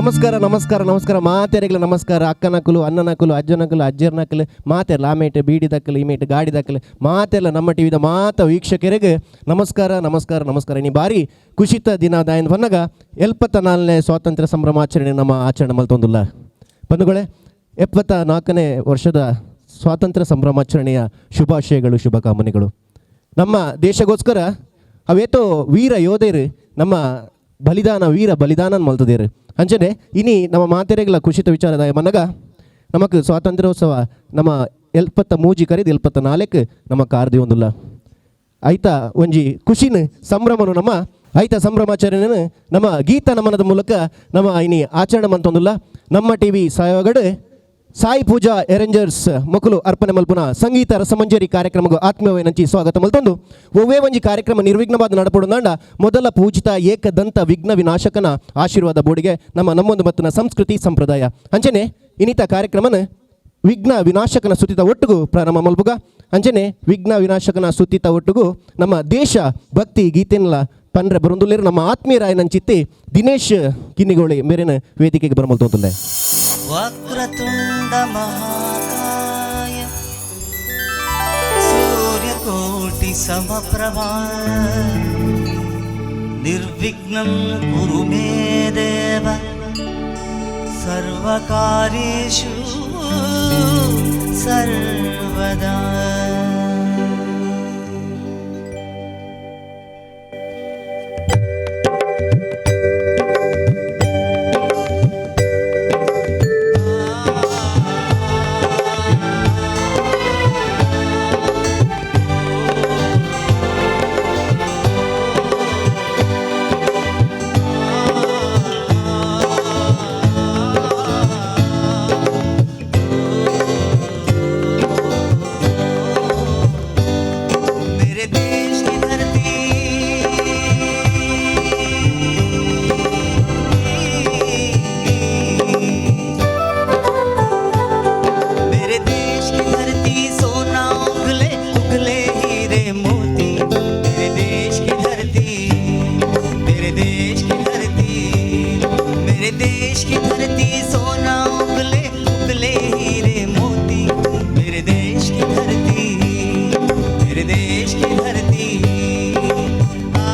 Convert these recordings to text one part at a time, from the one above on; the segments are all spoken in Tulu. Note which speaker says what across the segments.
Speaker 1: ನಮಸ್ಕಾರ ನಮಸ್ಕಾರ ನಮಸ್ಕಾರ ಮಾತೆರೆಗ್ಲ ನಮಸ್ಕಾರ. ಅಕ್ಕನಕುಲು, ಅಣ್ಣನಕುಲು, ಅಜ್ಜನಕುಲು, ಅಜ್ಜರ್ನಕುಲು, ಮಾತೆರ್ಲ ಆಮೇಟ್ ಬೀಡಿ ದಕ್ಕಲು, ಇಮೇಟ್ ಗಾಡಿ ದಕ್ಕಲು, ಮಾತೆರ್ಲ ನಮ್ಮ ಟಿವಿದ ಮಾತ ವೀಕ್ಷಕರಿಗೆ ನಮಸ್ಕಾರ ನಮಸ್ಕಾರ ನಮಸ್ಕಾರ. ಇನಿ ಬಾರಿ ಖುಷಿತ ದಿನ ದಾಯನ್ ಬನ್ನಗ 74ನೇ ಸ್ವಾತಂತ್ರ್ಯ ಸಂಭ್ರಮಾಚರಣೆ ನಮ್ಮ ಆಚರಣೆ ಮಲ್ತೊಂದುಲ್ಲ. ಬಂಧುಗಳೇ, 74ನೇ ವರ್ಷದ ಸ್ವಾತಂತ್ರ್ಯ ಸಂಭ್ರಮಾಚರಣೆಯ ಶುಭಾಶಯಗಳು, ಶುಭಕಾಮನೆಗಳು. ನಮ್ಮ ದೇಶಗೋಸ್ಕರ ಅವೇತೋ ವೀರ ಯೋಧರು ನಮ್ಮ ಬಲಿದಾನ, ವೀರ ಬಲಿದಾನ ಮಲ್ತದೇರು. ಅಂಚನೆ ಇನಿ ನಮ್ಮ ಮಾತೆರೆಗಳ ಖುಷಿತ ವಿಚಾರದ ಮನಗ ನಮಕ್ ಸ್ವಾತಂತ್ರ್ಯೋತ್ಸವ ನಮ್ಮ 73 ಕರಿದು 74 ನಮ್ಮ ಕಾರ್ದಿ ಒಂದುಲ್ಲ. ಐತ ಒಂಜಿ ಖುಷಿನ ಸಂಭ್ರಮನು ನಮ್ಮ ಐತ ಸಂಭ್ರಮಾಚರಣೆನ ನಮ್ಮ ಗೀತ ನಮನದ ಮೂಲಕ ನಮ್ಮ ಇನಿ ಆಚರಣೆ ಮಂತೊಂದುಲ್ಲ. ನಮ್ಮ ಟಿವಿ ಸಹಯೋಗಡ್ ಸಾಯಿ ಪೂಜಾ ಎರೆಂಜರ್ಸ್ ಮೊಕಲು ಅರ್ಪಣೆ ಮಲ್ಪುನ ಸಂಗೀತ ರಸಮಂಜರಿ ಕಾರ್ಯಕ್ರಮಗೂ ಆತ್ಮೀಯವೇನಂಚಿ ಸ್ವಾಗತ ಮಲ್ತೊಂದು, ಒವ್ವೇ ಒಂಜಿ ಕಾರ್ಯಕ್ರಮ ನಿರ್ವಿಘ್ನವಾದ ನಡಪಡುಂದಾಂಡ ಮೊದಲ ಪೂಜಿತ ಏಕದಂತ ವಿಘ್ನ ವಿನಾಶಕನ ಆಶೀರ್ವಾದ ಬೋಡಿಗೆ ನಮ್ಮ ನಮ್ಮೊಂದು ಮತ್ತಿನ ಸಂಸ್ಕೃತಿ ಸಂಪ್ರದಾಯ. ಅಂಚನೆ ಇನ್ನಿತ ಕಾರ್ಯಕ್ರಮನ ವಿಘ್ನ ವಿನಾಶಕನ ಸುತ್ತಿತ ಒಟ್ಟಿಗೂ ಪ್ರಾರಂಭ ಮಲ್ಪುಗ. ಅಂಚನೆ ವಿಘ್ನ ವಿನಾಶಕನ ಸುತ್ತಿತ ಒಟ್ಟಿಗೂ ನಮ್ಮ ದೇಶ ಭಕ್ತಿ ಗೀತೆನ್ಲ ಪನ್ರೆ ಬರುಂದುಲ್ಲೇರು ನಮ್ಮ ಆತ್ಮೀಯರಾಯನಂಚಿತ್ತಿ ದಿನೇಶ್ ಕಿನ್ನಿಗೋಳಿ ಮೇರಿನ ವೇದಿಕೆಗೆ ಬರಮಲ್ತೋಂತುಲ್ಲೆ.
Speaker 2: वक्रतुण्ड महाकाय, सूर्यकोटि समप्रभा, निर्विघ्नं कुरु मे देव, सर्वकार्येषु सर्वदा. मेरे देश की धरती, मेरे देश की धरती सोना उगले उगले हीरे मोती. मेरे देश की धरती, मेरे देश की धरती, मेरे देश की धरती सोना उगले उगले हीरे मोती. मेरे देश की धरती, मेरे देश की धरती. आ,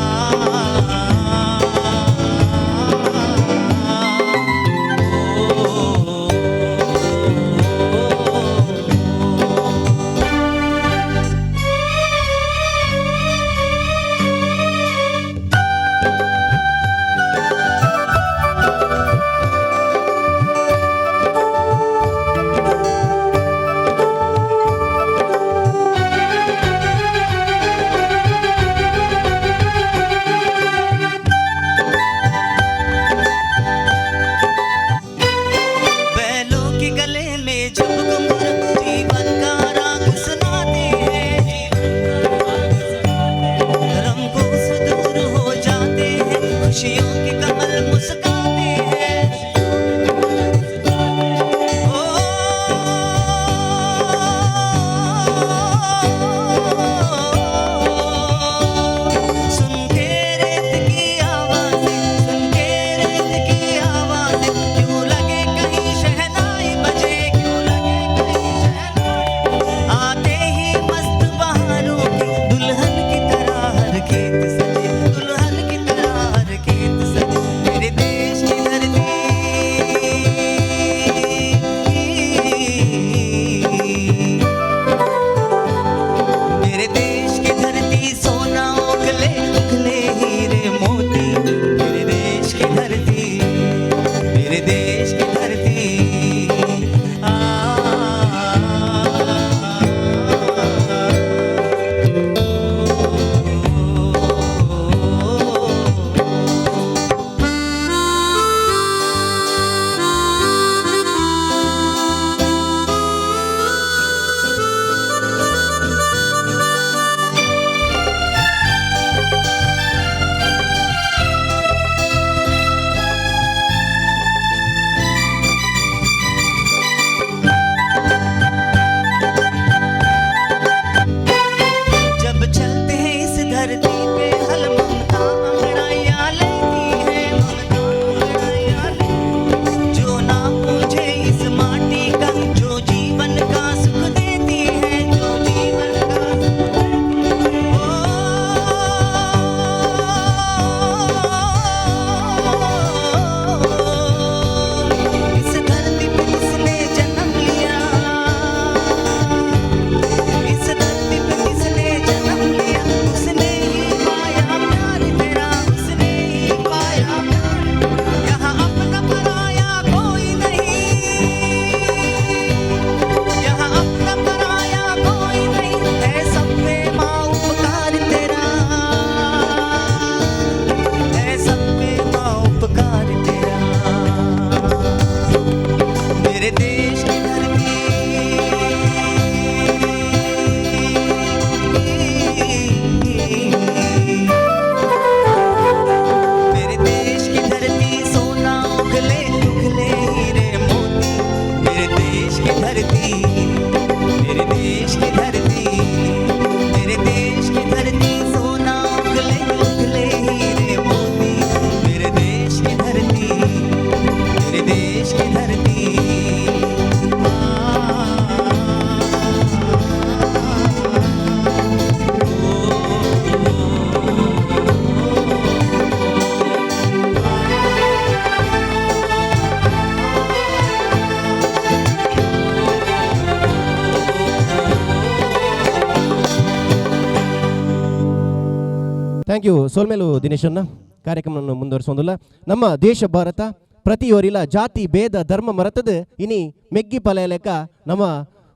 Speaker 1: Thank you ಸೋಲ್ಮೇಲು ದಿನೇಶನ್ನ. ಕಾರ್ಯಕ್ರಮವನ್ನು ಮುಂದುವರಿಸೋದಿಲ್ಲ. ನಮ್ಮ ದೇಶ ಭಾರತ ಪ್ರತಿಯೊರಿಲ ಜಾತಿ ಭೇದ ಧರ್ಮ ಮರತದ ಇನಿ ಮೆಗ್ಗಿ ಪಲ ಲೆಕ್ಕ ನಮ್ಮ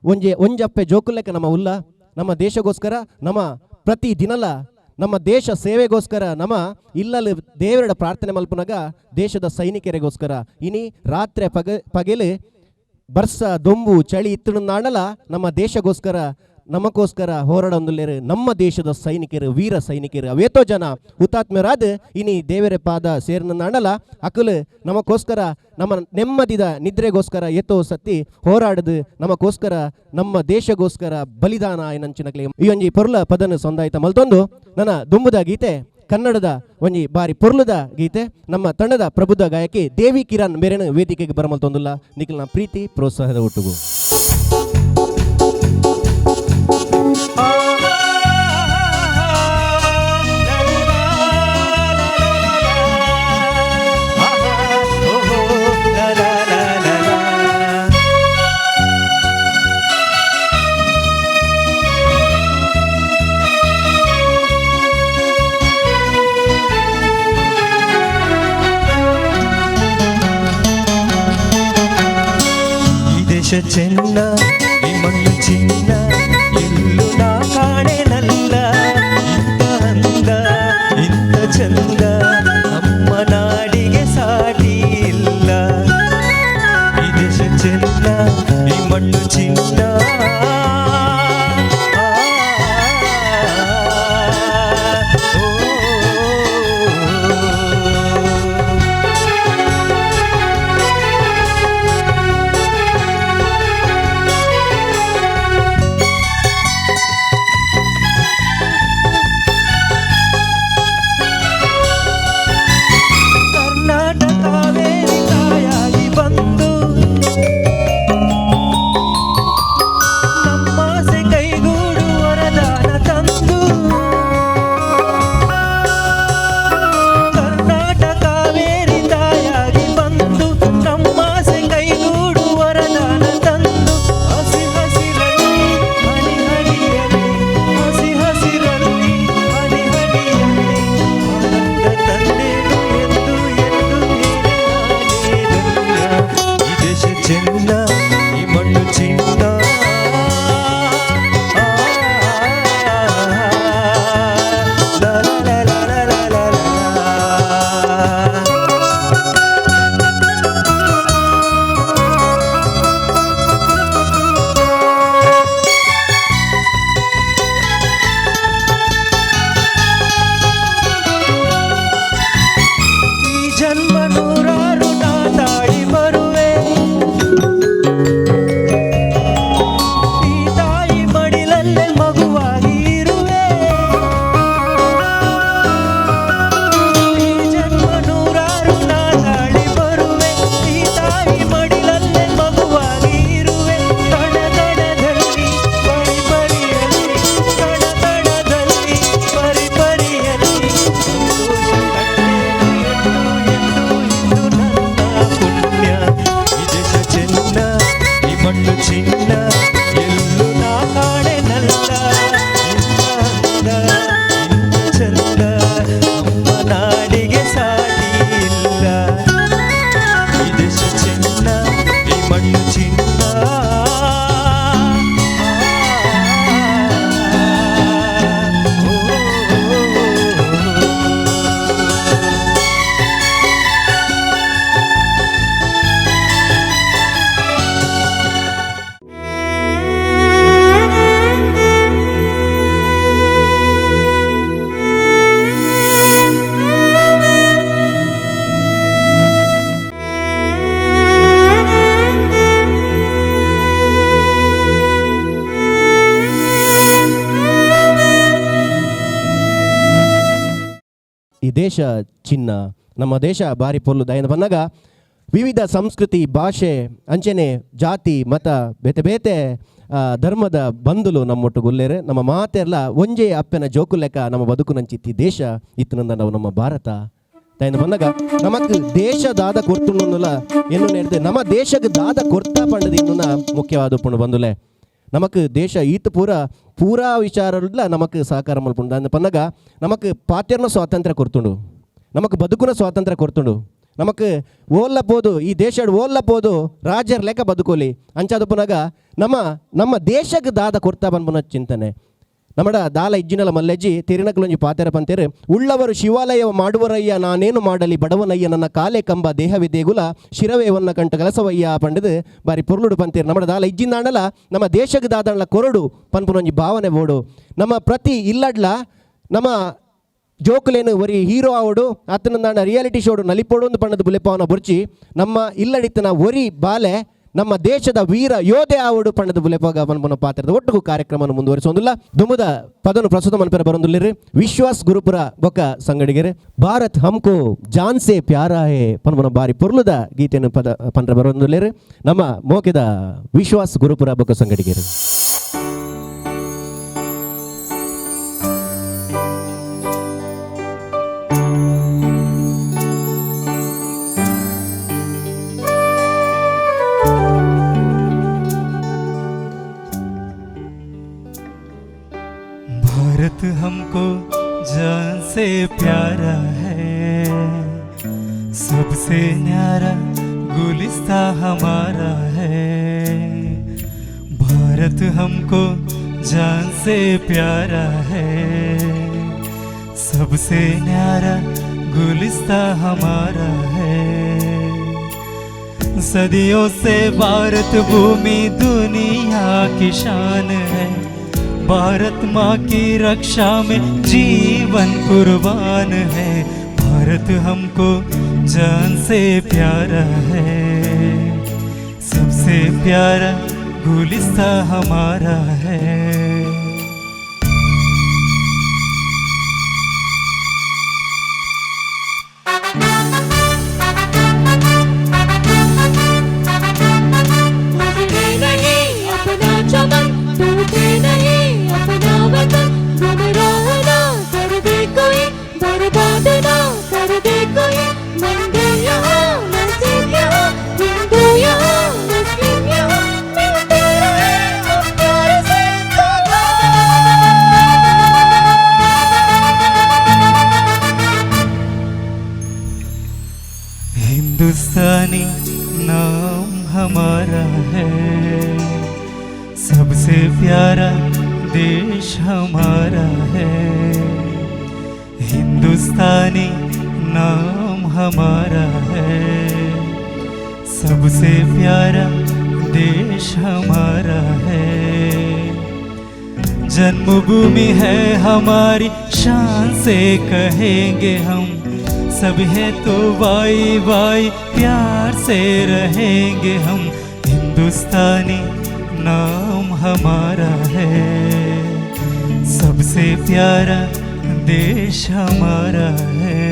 Speaker 1: ಒಂಜೆ ಒಂಜಪ್ಪೆ ಜೋಕು ಲೆಕ್ಕ ನಮ್ಮ ಉಲ್ಲ. ನಮ್ಮ ದೇಶಗೋಸ್ಕರ ನಮ್ಮ ಪ್ರತಿ ದಿನಲ ನಮ್ಮ ದೇಶ ಸೇವೆಗೋಸ್ಕರ ನಮ್ಮ ಇಲ್ಲಲ್ಲಿ ದೇವರ ಪ್ರಾರ್ಥನೆ ಮಲ್ಪುನಗ ದೇಶದ ಸೈನಿಕರಿಗೋಸ್ಕರ ಇನಿ ರಾತ್ರಿ ಪಗೆಲು ಬರ್ಸ ದೊಂಬು ಚಳಿ ಇತ್ತು ನಾಡಲ ನಮ್ಮ ದೇಶಗೋಸ್ಕರ ನಮಗೋಸ್ಕರ ಹೋರಾಡೊಂದುಲ್ಲೇರು ನಮ್ಮ ದೇಶದ ಸೈನಿಕರು, ವೀರ ಸೈನಿಕರು. ಅವೇತೋ ಜನ ಹುತಾತ್ಮರಾದ ಇನಿ ದೇವರ ಪಾದ ಸೇರ್ನ ನಾಡಲ ಅಕಲು ನಮಗೋಸ್ಕರ ನಮ್ಮ ನೆಮ್ಮದಿದ ನಿದ್ರೆಗೋಸ್ಕರ ಏತೋ ಸತ್ತಿ ಹೋರಾಡದು ನಮಗೋಸ್ಕರ ನಮ್ಮ ದೇಶಗೋಸ್ಕರ ಬಲಿದಾನ ಏನಂಚಿನಕ್ಲೆ. ಈ ಒಂಜಿ ಪೊರ್ಲ ಪದನ ಸೊಂದಾಯ್ತ ಮಲ್ತೊಂದು ನನ್ನ ದುಂಬುದ ಗೀತೆ ಕನ್ನಡದ ಒಂಜಿ ಬಾರಿ ಪೊರ್ಲುದ ಗೀತೆ. ನಮ್ಮ ತಂಡದ ಪ್ರಬುದ್ಧ ಗಾಯಕಿ ದೇವಿ ಕಿರಣ್ ಮೇರೆನ ವೇದಿಕೆಗೆ ಬರಮಲ್ತೊಂದುಲ್ಲ ನಿಖಿಲ್ನ ಪ್ರೀತಿ ಪ್ರೋತ್ಸಾಹದ ಒಟ್ಟುಗು.
Speaker 2: ಈ ದೇಶ ಚೆನ್ನ, ಈ ಮಣ್ಣು ಚಿನ್ನ, ಎಲ್ಲೂ ನಾ ಕಾಣೆನಲ್ಲ ಇಂಥ ಅಂದ ಇಂಥ ಚಂದ, ನಮ್ಮ ನಾಡಿಗೆ ಸಾಟಿ ಇಲ್ಲ. ಈ ದೇಶ ಚೆನ್ನ, ಈ ಮಣ್ಣು ಚಿನ್ನ. ಕರ್ನಾಟಕವೇ ತಾಯಾಗಿ ಬಂದು ನಮ್ಮಾಸೆ ಕೈಗೂಡು ವರದಾನ ತಂದು, ಕರ್ನಾಟಕ ಕಾವೇರಿ ತಾಯಾಗಿ ಬಂದು ನಮ್ಮಾಸೆ ಕೈಗೂಡು ವರದಾನ ತಂದು, ಹಸಿ ಹಸಿರಲ್ಲಿ ಹನಿ ಹನಿಯಲ್ಲಿ, ಹಸಿ ಹಸಿರಲ್ಲಿ ಹನಿ ಹನಿಯಲ್ಲಿ ಆನಂದ ತಂದೇನು ಎಂದು ಎಂದು ನೀನೆ ನಾನೇ ಧನ್ಯ. ಈ ದೇಶ ಚೆನ್ನ, ಈ ಮಣ್ಣು ಚಿನ್ನ. ಲಾ ಲಾ ಲಾ ಲಾ ಲಾ ಲಾ ಲಾ. ಈ ಜನ್ಮ ನೂರಾರು ನಾ ತಾಳಿ ಬರುವೆ, ಈ ತಾಯಿ ಮಡಿಲಲ್ಲೇ ಮಗುವಾಗಿ ಇರುವೆ. ಈ ಜನ್ಮ ನೂರಾರು ನಾ ತಾಳಿ ಬರುವೆ, ಈ ತಾಯಿ ಮಡಿಲಲ್ಲೇ ಮಗುವಾಗಿ ಇರುವೆ. ತಣ ತಣದಲ್ಲಿ ಪರಿ ಪರಿಯಲ್ಲಿ, ತಣ ತಣದಲ್ಲಿ ಪರಿ ಪರಿಯಲ್ಲಿ ಸಂತೋಷ ಕಂಡೇನು ಎಂದು ಎಂದು ಇದು ನನ್ನ ಪುಣ್ಯ. ಈ ದೇಶ ಚೆನ್ನ, ಈ ಮಣ್ಣು ಚಿನ್ನ, ಎಲ್ಲೂ ನಾ ಕಾಣೆನಲ್ಲ ಇಂಥ ಅಂದ ಇಂಥ ಚಂದ, ನಮ್ಮ ನಾಡಿಗೆ ಸಾಟಿ ಇಲ್ಲ. ಈ ದೇಶ ಚೆನ್ನ, ಈ ಮಣ್ಣು ಚಿನ್ನ.
Speaker 1: ಈ ದೇಶ ಚಿನ್ನ, ನಮ್ಮ ದೇಶ ಬಾರಿ ಪೊರ್ಲು. ದಯನ ಬಂದಾಗ ವಿವಿಧ ಸಂಸ್ಕೃತಿ, ಭಾಷೆ, ಅಂಚನೆ ಜಾತಿ, ಮತ, ಬೇತೆ ಬೇತೆ ಧರ್ಮದ ಬಂಧುಲು ನಮ್ಮೊಟ್ಟುಗುಲ್ಲೇರು. ನಮ್ಮ ಮಾತೆಲ್ಲ ಒಂಜೇ ಅಪ್ಪನ ಜೋಕು ಲೆಕ್ಕ ನಮ್ಮ ಬದುಕು ನಂಚಿತ್ತಿ ದೇಶ ಇತ್ತನಂದ ನಾವು ನಮ್ಮ ಭಾರತ. ದಯನ ಬಂದಾಗ ನಮಕ್ ದೇಶ ದಾದ ಕೊರ್ತುಂಡುಲ್ಲ ಎನ್ನು നേരത്തെ ನಮ್ಮ ದೇಶಕ್ಕೆ ದಾದ ಕೊರ್ತಾ ಪಂಡದ ಇನ್ನೂ ಮುಖ್ಯವಾದ ಪುಣ್ಣು ಬಂದುಲೆ. ನಮಕ್ ದೇಶ ಈತ ಪೂರ ಪೂರಾ ವಿಚಾರಡ್ಲ ನಮಕ್ ಸಹಕಾರ ಮಲ್ಪುಂಡು. ಅಂದ್ ಪನ್ನಗ ನಮಕ್ ಪಾತೆರ್ನ ಸ್ವಾತಂತ್ರ್ಯ ಕೊರ್ತುಂಡು, ನಮಕ್ ಬದುಕುನ ಸ್ವಾತಂತ್ರ್ಯ ಕೊರ್ತುಂಡು, ನಮಕ್ ಓಲ್ಲ ಪೋದು ಈ ದೇಶಡ್ ಓಲ್ಲ ಪೋದು ರಾಜರ್ ಲೆಕ್ಕ ಬದುಕೋಲಿ. ಅಂಚಾದ ಪುನಗ ನಮ್ಮ ನಮ್ಮ ದೇಶಕ್ಕೆ ದಾದ ಕೊರ್ತಾ ಪನ್ಪುನ ಚಿಂತನೆ ನಮ್ಮಡ ದಾಲ ಇಜ್ಜಿನಲ ಮಲ್ಲೆಜ್ಜಿ ತಿರಿನಕಲೊಂಜಿ ಪಾತೆರ ಪಂತೇರು. ಉಳ್ಳವರು ಶಿವಾಲಯ ಮಾಡುವರಯ್ಯ ನಾನೇನು ಮಾಡಲಿ ಬಡವನಯ್ಯ, ನನ್ನ ಕಾಲೆ ಕಂಬ ದೇಹವಿದೇಗುಲ ಶಿರವೇವನ್ನ ಕಂಠ ಕಲಸವಯ್ಯ ಪಂಡದು ಬಾರಿ ಪೊರ್ಲುಡು ಪಂತೇರು. ನಮ್ಮಡ ದಾಲ ಇಜ್ಜಿಂದಾಂಡಲ ನಮ್ಮ ದೇಶಕ್ಕೆ ದಾದಂಡ್ಲ ಕೊರಡು ಪನ್ಪುನೊಂಜಿ ಭಾವನೆ ಬೋಡು. ನಮ್ಮ ಪ್ರತಿ ಇಲ್ಲಡ್ಲ ನಮ್ಮ ಜೋಕುಲೇನು ಒರಿ ಹೀರೋ ಆವಡು ಅತ್ತನಂದಾಂಡ ರಿಯಾಲಿಟಿ ಶೋಡು ನಲಿಪೋಡು ಒಂದು ಪಣ್ಣದ ಬುಲೆಪಾವನ ಬೊರ್ಚಿ. ನಮ್ಮ ಇಲ್ಲಡಿತ್ತನ ಒರಿ ಬಾಲೆ ನಮ್ಮ ದೇಶದ ವೀರ ಯೋಧೆ ಆವಡು ಪಣ್ಣದ ಬುಲೆಪಾಗ ಪನ್ಪುನ ಪಾತ್ರದ ಒಟ್ಟುಗು ಕಾರ್ಯಕ್ರಮವನ್ನು ಮುಂದುವರಿಸೋದಿಲ್ಲ. ದುಮುದ ಪದನು ಪ್ರಸ್ತುತ ಮನ್ಪೆರ ಬರೊಂದುಲ್ಲಿರಿ ವಿಶ್ವಾಸ್ ಗುರುಪುರ ಬೊಕ್ಕ ಸಂಗಡಿಗೆರೆ ಭಾರತ್ ಹಮ್ಕೋ ಜಾನ್ ಸೆ ಪ್ಯಾರಾ ಹೇ ಪನ್ಪುನ ಬಾರಿ ಪೊರ್ಲುದ ಗೀತೆಯನ್ನು ಪದ ಪನ್ರ ಬರೊಂದುಲ್ಲಿರಿ ನಮ್ಮ ಮೋಕೆದ ವಿಶ್ವಾಸ್ ಗುರುಪುರ ಬೊಕ್ಕ ಸಂಗಡಿಗೆರೆ.
Speaker 2: भारत हमको जान से प्यारा है, सबसे न्यारा गुलिस्ता हमारा है। भारत हमको जान से प्यारा है, सबसे न्यारा गुलिस्ता हमारा है। सदियों से भारत भूमि दुनिया की शान है, भारत माँ की रक्षा में जीवन कुर्बान है। भारत हमको जान से प्यारा है, सबसे प्यारा गुलिस्ता हमारा है।
Speaker 3: उजड़े नहीं अपना चमन, टूटे नहीं अपना वतन, गुमराह ना कर दे कोई, बर्बाद ना कर दे कोई। मंदिर यहाँ, मस्जिद यहाँ, हिंदू यहाँ, मुस्लिम यहाँ, मिलते रहे हम प्यार से।
Speaker 2: हिंदुस्तानी नाम हमारा है, सबसे प्यारा देश हमारा है। हिंदुस्तानी नाम हमारा है, सबसे प्यारा देश हमारा है। जन्मभूमि है हमारी, शान से कहेंगे हम, सब है तो भाई भाई प्यार से रहेंगे हम। हिंदुस्तानी नाम हमारा है, सबसे प्यारा देश हमारा है।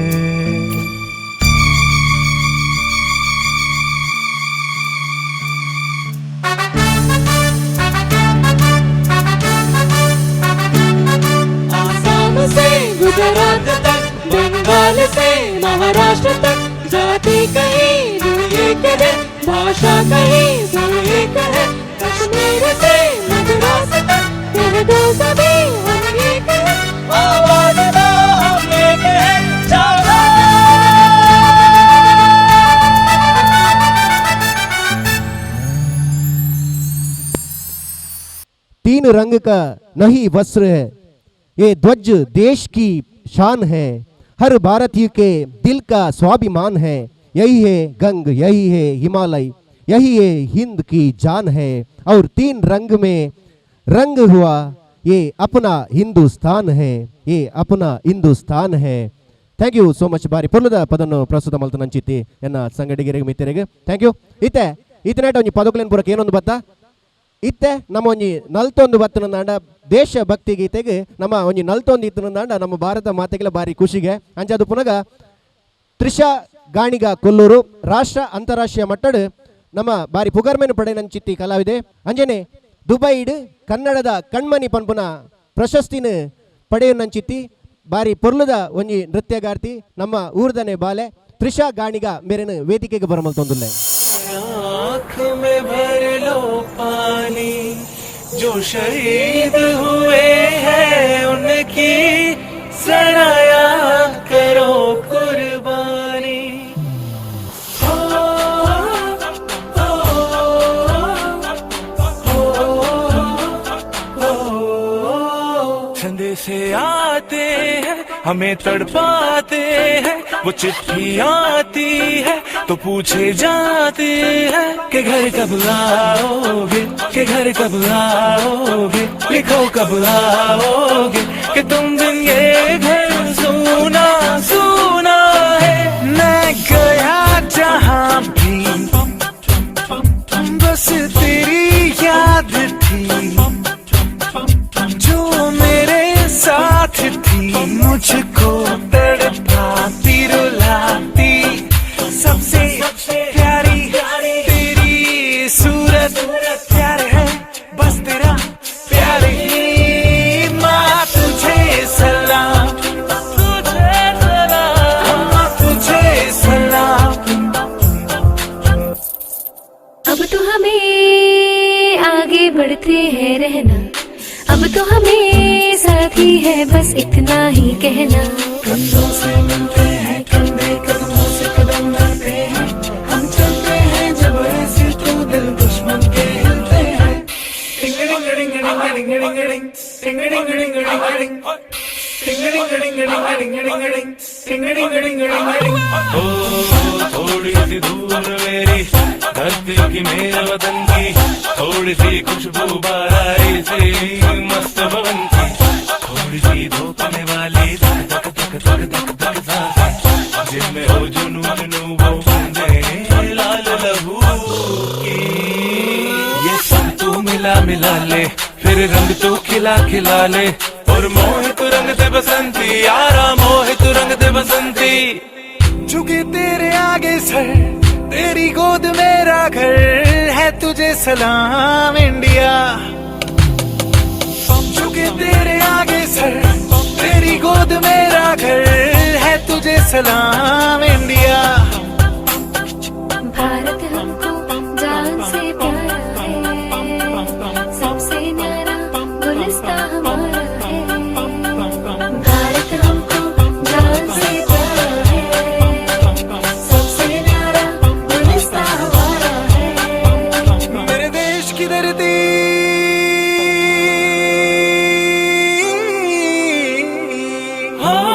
Speaker 3: आसाम से गुजरात तक, बंगाल से महाराष्ट्र तक, जाति कहीं दिल एक है, भाषा कहीं सुर एक है। कश्मीर से मद्रास तक, कह दो सभी हम एक है।
Speaker 2: आवाज दो हम एक है, जागो।
Speaker 1: तीन रंग का नहीं वस्त्र है, ये ध्वज देश की शान है, हर भारतीय के दिल का स्वाभिमान है। यही है गंग, यही है हिमालय, यही है हिंद की जान है, और तीन रंग में रंग हुआ ये अपना हिंदुस्तान है, ये अपना हिंदुस्तान है. Thank you so much. ಬಾರಿ ಪೊರ್ಲುದ ಪದನ್ನು ಪ್ರಸ್ತುತ ಮಲ್ತು ನಂಚಿತ್ತಿ ಎನ್ನ ಸಂಗಡಿಗೆರೆಗ್ ಮಿತ್ರರಿಗೆ thank you. ಇತ್ತೆ ಇತ್ತನೇಟ ಒಂಜಿ ಪದಕುಲೆನ್ ಪೂರಕ ಏನೊಂದು ಬತ್ತ ಇತ್ತೆ ನಮ್ಮ ಒಂಜಿ ನಲ್ತೊಂದು ಬತ್ತನಂದಾಂಡ ದೇಶ ಭಕ್ತಿ ಗೀತೆಗೆ ನಮ್ಮ ಒಂಜಿ ನಲ್ತೊಂದು ಇತ್ತನಂದಾಂಡ ನಮ್ಮ ಭಾರತ ಮಾತೆಗೆಲ್ಲ ಬಾರಿ ಖುಷಿಗೆ. ಅಂಚಾದು ಪುನಗ ತ್ರಿಷಾ ಗಾಣಿಗ ಕೊಲ್ಲೂರು ರಾಷ್ಟ್ರ ಅಂತಾರಾಷ್ಟ್ರೀಯ ಮಟ್ಟಡ್ ನಮ್ಮ ಬಾರಿ ಪುಗರ್ಮೆನು ಪಡೆನಂಚಿತ್ತಿ ಕಲಾವಿದೆ. ಅಂಜನೆ ದುಬೈಡ್ ಕನ್ನಡದ ಕಣ್ಮನಿ ಪನ್ಪುನ ಪ್ರಶಸ್ತಿನ ಪಡೆಯುನಂಚಿತ್ತಿ ಬಾರಿ ಪೊರ್ಲುದ ಒಂಜಿ ನೃತ್ಯಗಾರ್ತಿ ನಮ್ಮ ಊರ್ದನೆ ಬಾಲೆ ತ್ರಿಷಾ ಗಾಣಿಗ ಮೇರೆನು ವೇದಿಕೆಗೆ ಬರಮಲ್ತೊಂದುಲ್ಲೆ.
Speaker 2: आँख में भर लो पानी.
Speaker 4: जो शहीद हुए हैं उनकी जरा याद करो कुर्बानी। ओ, ओ, ओ, ओ, संदेशे आते हैं, हमें तड़पाते हैं। वो चिट्ठी आती है तो पूछे जाते हैं कि घर कब आओगे, कि घर कब आओगे, लिखो कब आओगे, कि तुम बिन ये घर सूना सूना है। मैं गया जहां भी, बस तेरी याद थी जो मेरे साथ थी, मुझको तड़पाती रुलाती। सबसे प्यारी तेरी सूरत, प्यार है बस तेरा प्यार ही। माँ तुझे सलाम, तुझे सलाम, माँ तुझे सलाम।
Speaker 3: अब तो हमें आगे बढ़ते हैं रहना, अब तो हमें साथी है बस इतना ही कहना।
Speaker 4: कंधों से मिलते हैं कंधे, कदमों से कदम मिलते हैं। हम चलते हैं जब ऐसे तो दिल दुश्मन के हिलते हैं। टिंग डिंग डिंग डिंग डिंग डिंग डिंग टिंग डिंग डिंग डिंग डिंग टिंग डिंग डिंग डिंग डिंग डिंग डिंग टिंग डिंग डिंग डिंग डिंग। ओ थोड़ी सी दूर मेरी धरती की, मेरे वतन की, थोड़ी सी खुशबू बाराई से मस्त भवन की, थोड़ी सी धोखने वाली धक धक धक धक धक धक सांसें, जिनमें हो जुनू जुनू वो बूंदे लाल लहू की। ये सब तू मिला मिला ले, फिर रंग तू खिला खिला ले और मोहे तू रंग दे बसंती यारा, मोहे तू रंग दे बसंती। झुके तेरे आगे सर, तेरी गोद मेरा घर है, तुझे सलाम इंडिया। झुके तेरे आगे सर, तेरी गोद मेरा घर है, तुझे सलाम इंडिया।
Speaker 3: भारत हमको जान से प्यारा है, सबसे न्यारा गुलिस्तां हमारा है। भारत हमको जान से प्यारा है, सबसे न्यारा गुलिस्तां हमारा है।
Speaker 4: मेरे देश की धरती, हाँ।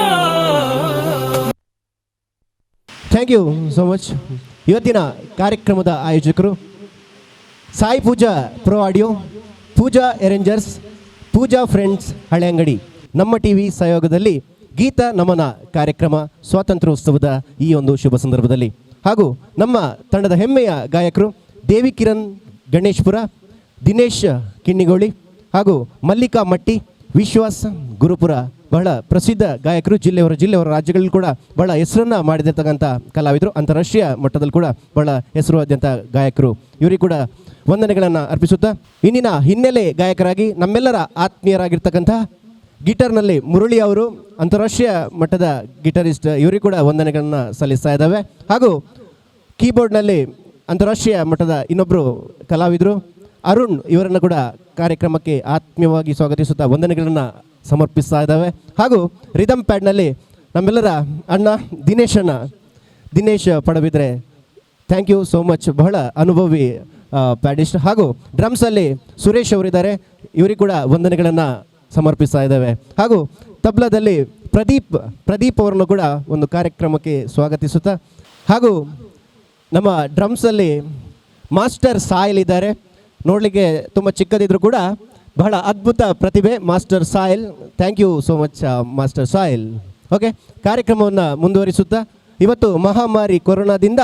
Speaker 1: Thank you so much. ಇವತ್ತಿನ ಕಾರ್ಯಕ್ರಮದ ಆಯೋಜಕರು ಸಾಯಿ ಪೂಜಾ ಪ್ರೋ ಆಡಿಯೋ, ಪೂಜಾ ಎರೇಂಜರ್ಸ್, ಪೂಜಾ ಫ್ರೆಂಡ್ಸ್ ಹಳೆಯಂಗಡಿ, ನಮ್ಮ ಟಿವಿ ಸಹಯೋಗದಲ್ಲಿ ಗೀತ ನಮನ ಕಾರ್ಯಕ್ರಮ ಸ್ವಾತಂತ್ರ್ಯೋತ್ಸವದ ಈ ಒಂದು ಶುಭ ಸಂದರ್ಭದಲ್ಲಿ. ಹಾಗೂ ನಮ್ಮ ತಂಡದ ಹೆಮ್ಮೆಯ ಗಾಯಕರು ದೇವಿ ಕಿರಣ್ ಗಣೇಶ್ಪುರ, ದಿನೇಶ್ ಕಿನ್ನಿಗೋಳಿ ಹಾಗೂ ಮಲ್ಲಿಕಾ ಮಟ್ಟಿ, ವಿಶ್ವಾಸ್ ಗುರುಪುರ, ಬಹಳ ಪ್ರಸಿದ್ಧ ಗಾಯಕರು. ಜಿಲ್ಲೆಯವರ ಜಿಲ್ಲೆಯವರ ರಾಜ್ಯಗಳಲ್ಲಿ ಕೂಡ ಬಹಳ ಹೆಸರನ್ನು ಮಾಡಿದಿರ್ತಕ್ಕಂಥ ಕಲಾವಿದರು. ಅಂತಾರಾಷ್ಟ್ರೀಯ ಮಟ್ಟದಲ್ಲಿ ಕೂಡ ಬಹಳ ಹೆಸರು ಆದಂಥ ಗಾಯಕರು. ಇವರಿಗೆ ಕೂಡ ವಂದನೆಗಳನ್ನು ಅರ್ಪಿಸುತ್ತಾ, ಇಂದಿನ ಹಿನ್ನೆಲೆ ಗಾಯಕರಾಗಿ ನಮ್ಮೆಲ್ಲರ ಆತ್ಮೀಯರಾಗಿರ್ತಕ್ಕಂಥ ಗಿಟಾರ್ನಲ್ಲಿ ಮುರಳಿ ಅವರು, ಅಂತಾರಾಷ್ಟ್ರೀಯ ಮಟ್ಟದ ಗಿಟಾರಿಸ್ಟ್, ಇವರಿಗೆ ಕೂಡ ವಂದನೆಗಳನ್ನು ಸಲ್ಲಿಸ್ತಾ ಇದ್ದಾವೆ. ಹಾಗೂ ಕೀಬೋರ್ಡ್ನಲ್ಲಿ ಅಂತಾರಾಷ್ಟ್ರೀಯ ಮಟ್ಟದ ಇನ್ನೊಬ್ಬರು ಕಲಾವಿದರು ಅರುಣ್, ಇವರನ್ನು ಕೂಡ ಕಾರ್ಯಕ್ರಮಕ್ಕೆ ಆತ್ಮೀಯವಾಗಿ ಸ್ವಾಗತಿಸುತ್ತಾ ವಂದನೆಗಳನ್ನು ಸಮರ್ಪಿಸ್ತಾ ಇದ್ದಾವೆ. ಹಾಗೂ ರಿದಮ್ ಪ್ಯಾಡ್ನಲ್ಲಿ ನಮ್ಮೆಲ್ಲರ ಅಣ್ಣ ದಿನೇಶ್ ಅಣ್ಣ, Dinesh ಪಡಬಿದ್ರೆ, thank you so much. ಬಹಳ ಅನುಭವಿ ಪ್ಯಾಡಿಸ್ಟ್. ಹಾಗೂ ಡ್ರಮ್ಸಲ್ಲಿ ಸುರೇಶ್ ಅವರಿದ್ದಾರೆ, ಇವರಿಗೆ ಕೂಡ ವಂದನೆಗಳನ್ನು ಸಮರ್ಪಿಸ್ತಾ ಇದ್ದೇವೆ. ಹಾಗೂ ತಬ್ಲಾದಲ್ಲಿ ಪ್ರದೀಪ್ ಪ್ರದೀಪ್ ಅವರನ್ನು ಕೂಡ ಒಂದು ಕಾರ್ಯಕ್ರಮಕ್ಕೆ ಸ್ವಾಗತಿಸುತ್ತಾ, ಹಾಗೂ ನಮ್ಮ ಡ್ರಮ್ಸಲ್ಲಿ ಮಾಸ್ಟರ್ ಸಾಯಿಲ್ ಇದ್ದಾರೆ. ನೋಡಲಿಕ್ಕೆ ತುಂಬ ಚಿಕ್ಕದಿದ್ರು ಕೂಡ ಬಹಳ ಅದ್ಭುತ ಪ್ರತಿಭೆ master soil. Thank you so much, master soil. Okay, ಕಾರ್ಯಕ್ರಮವನ್ನು ಮುಂದುವರಿಸುತ್ತಾ, ಇವತ್ತು ಮಹಾಮಾರಿ ಕೊರೋನಾದಿಂದ,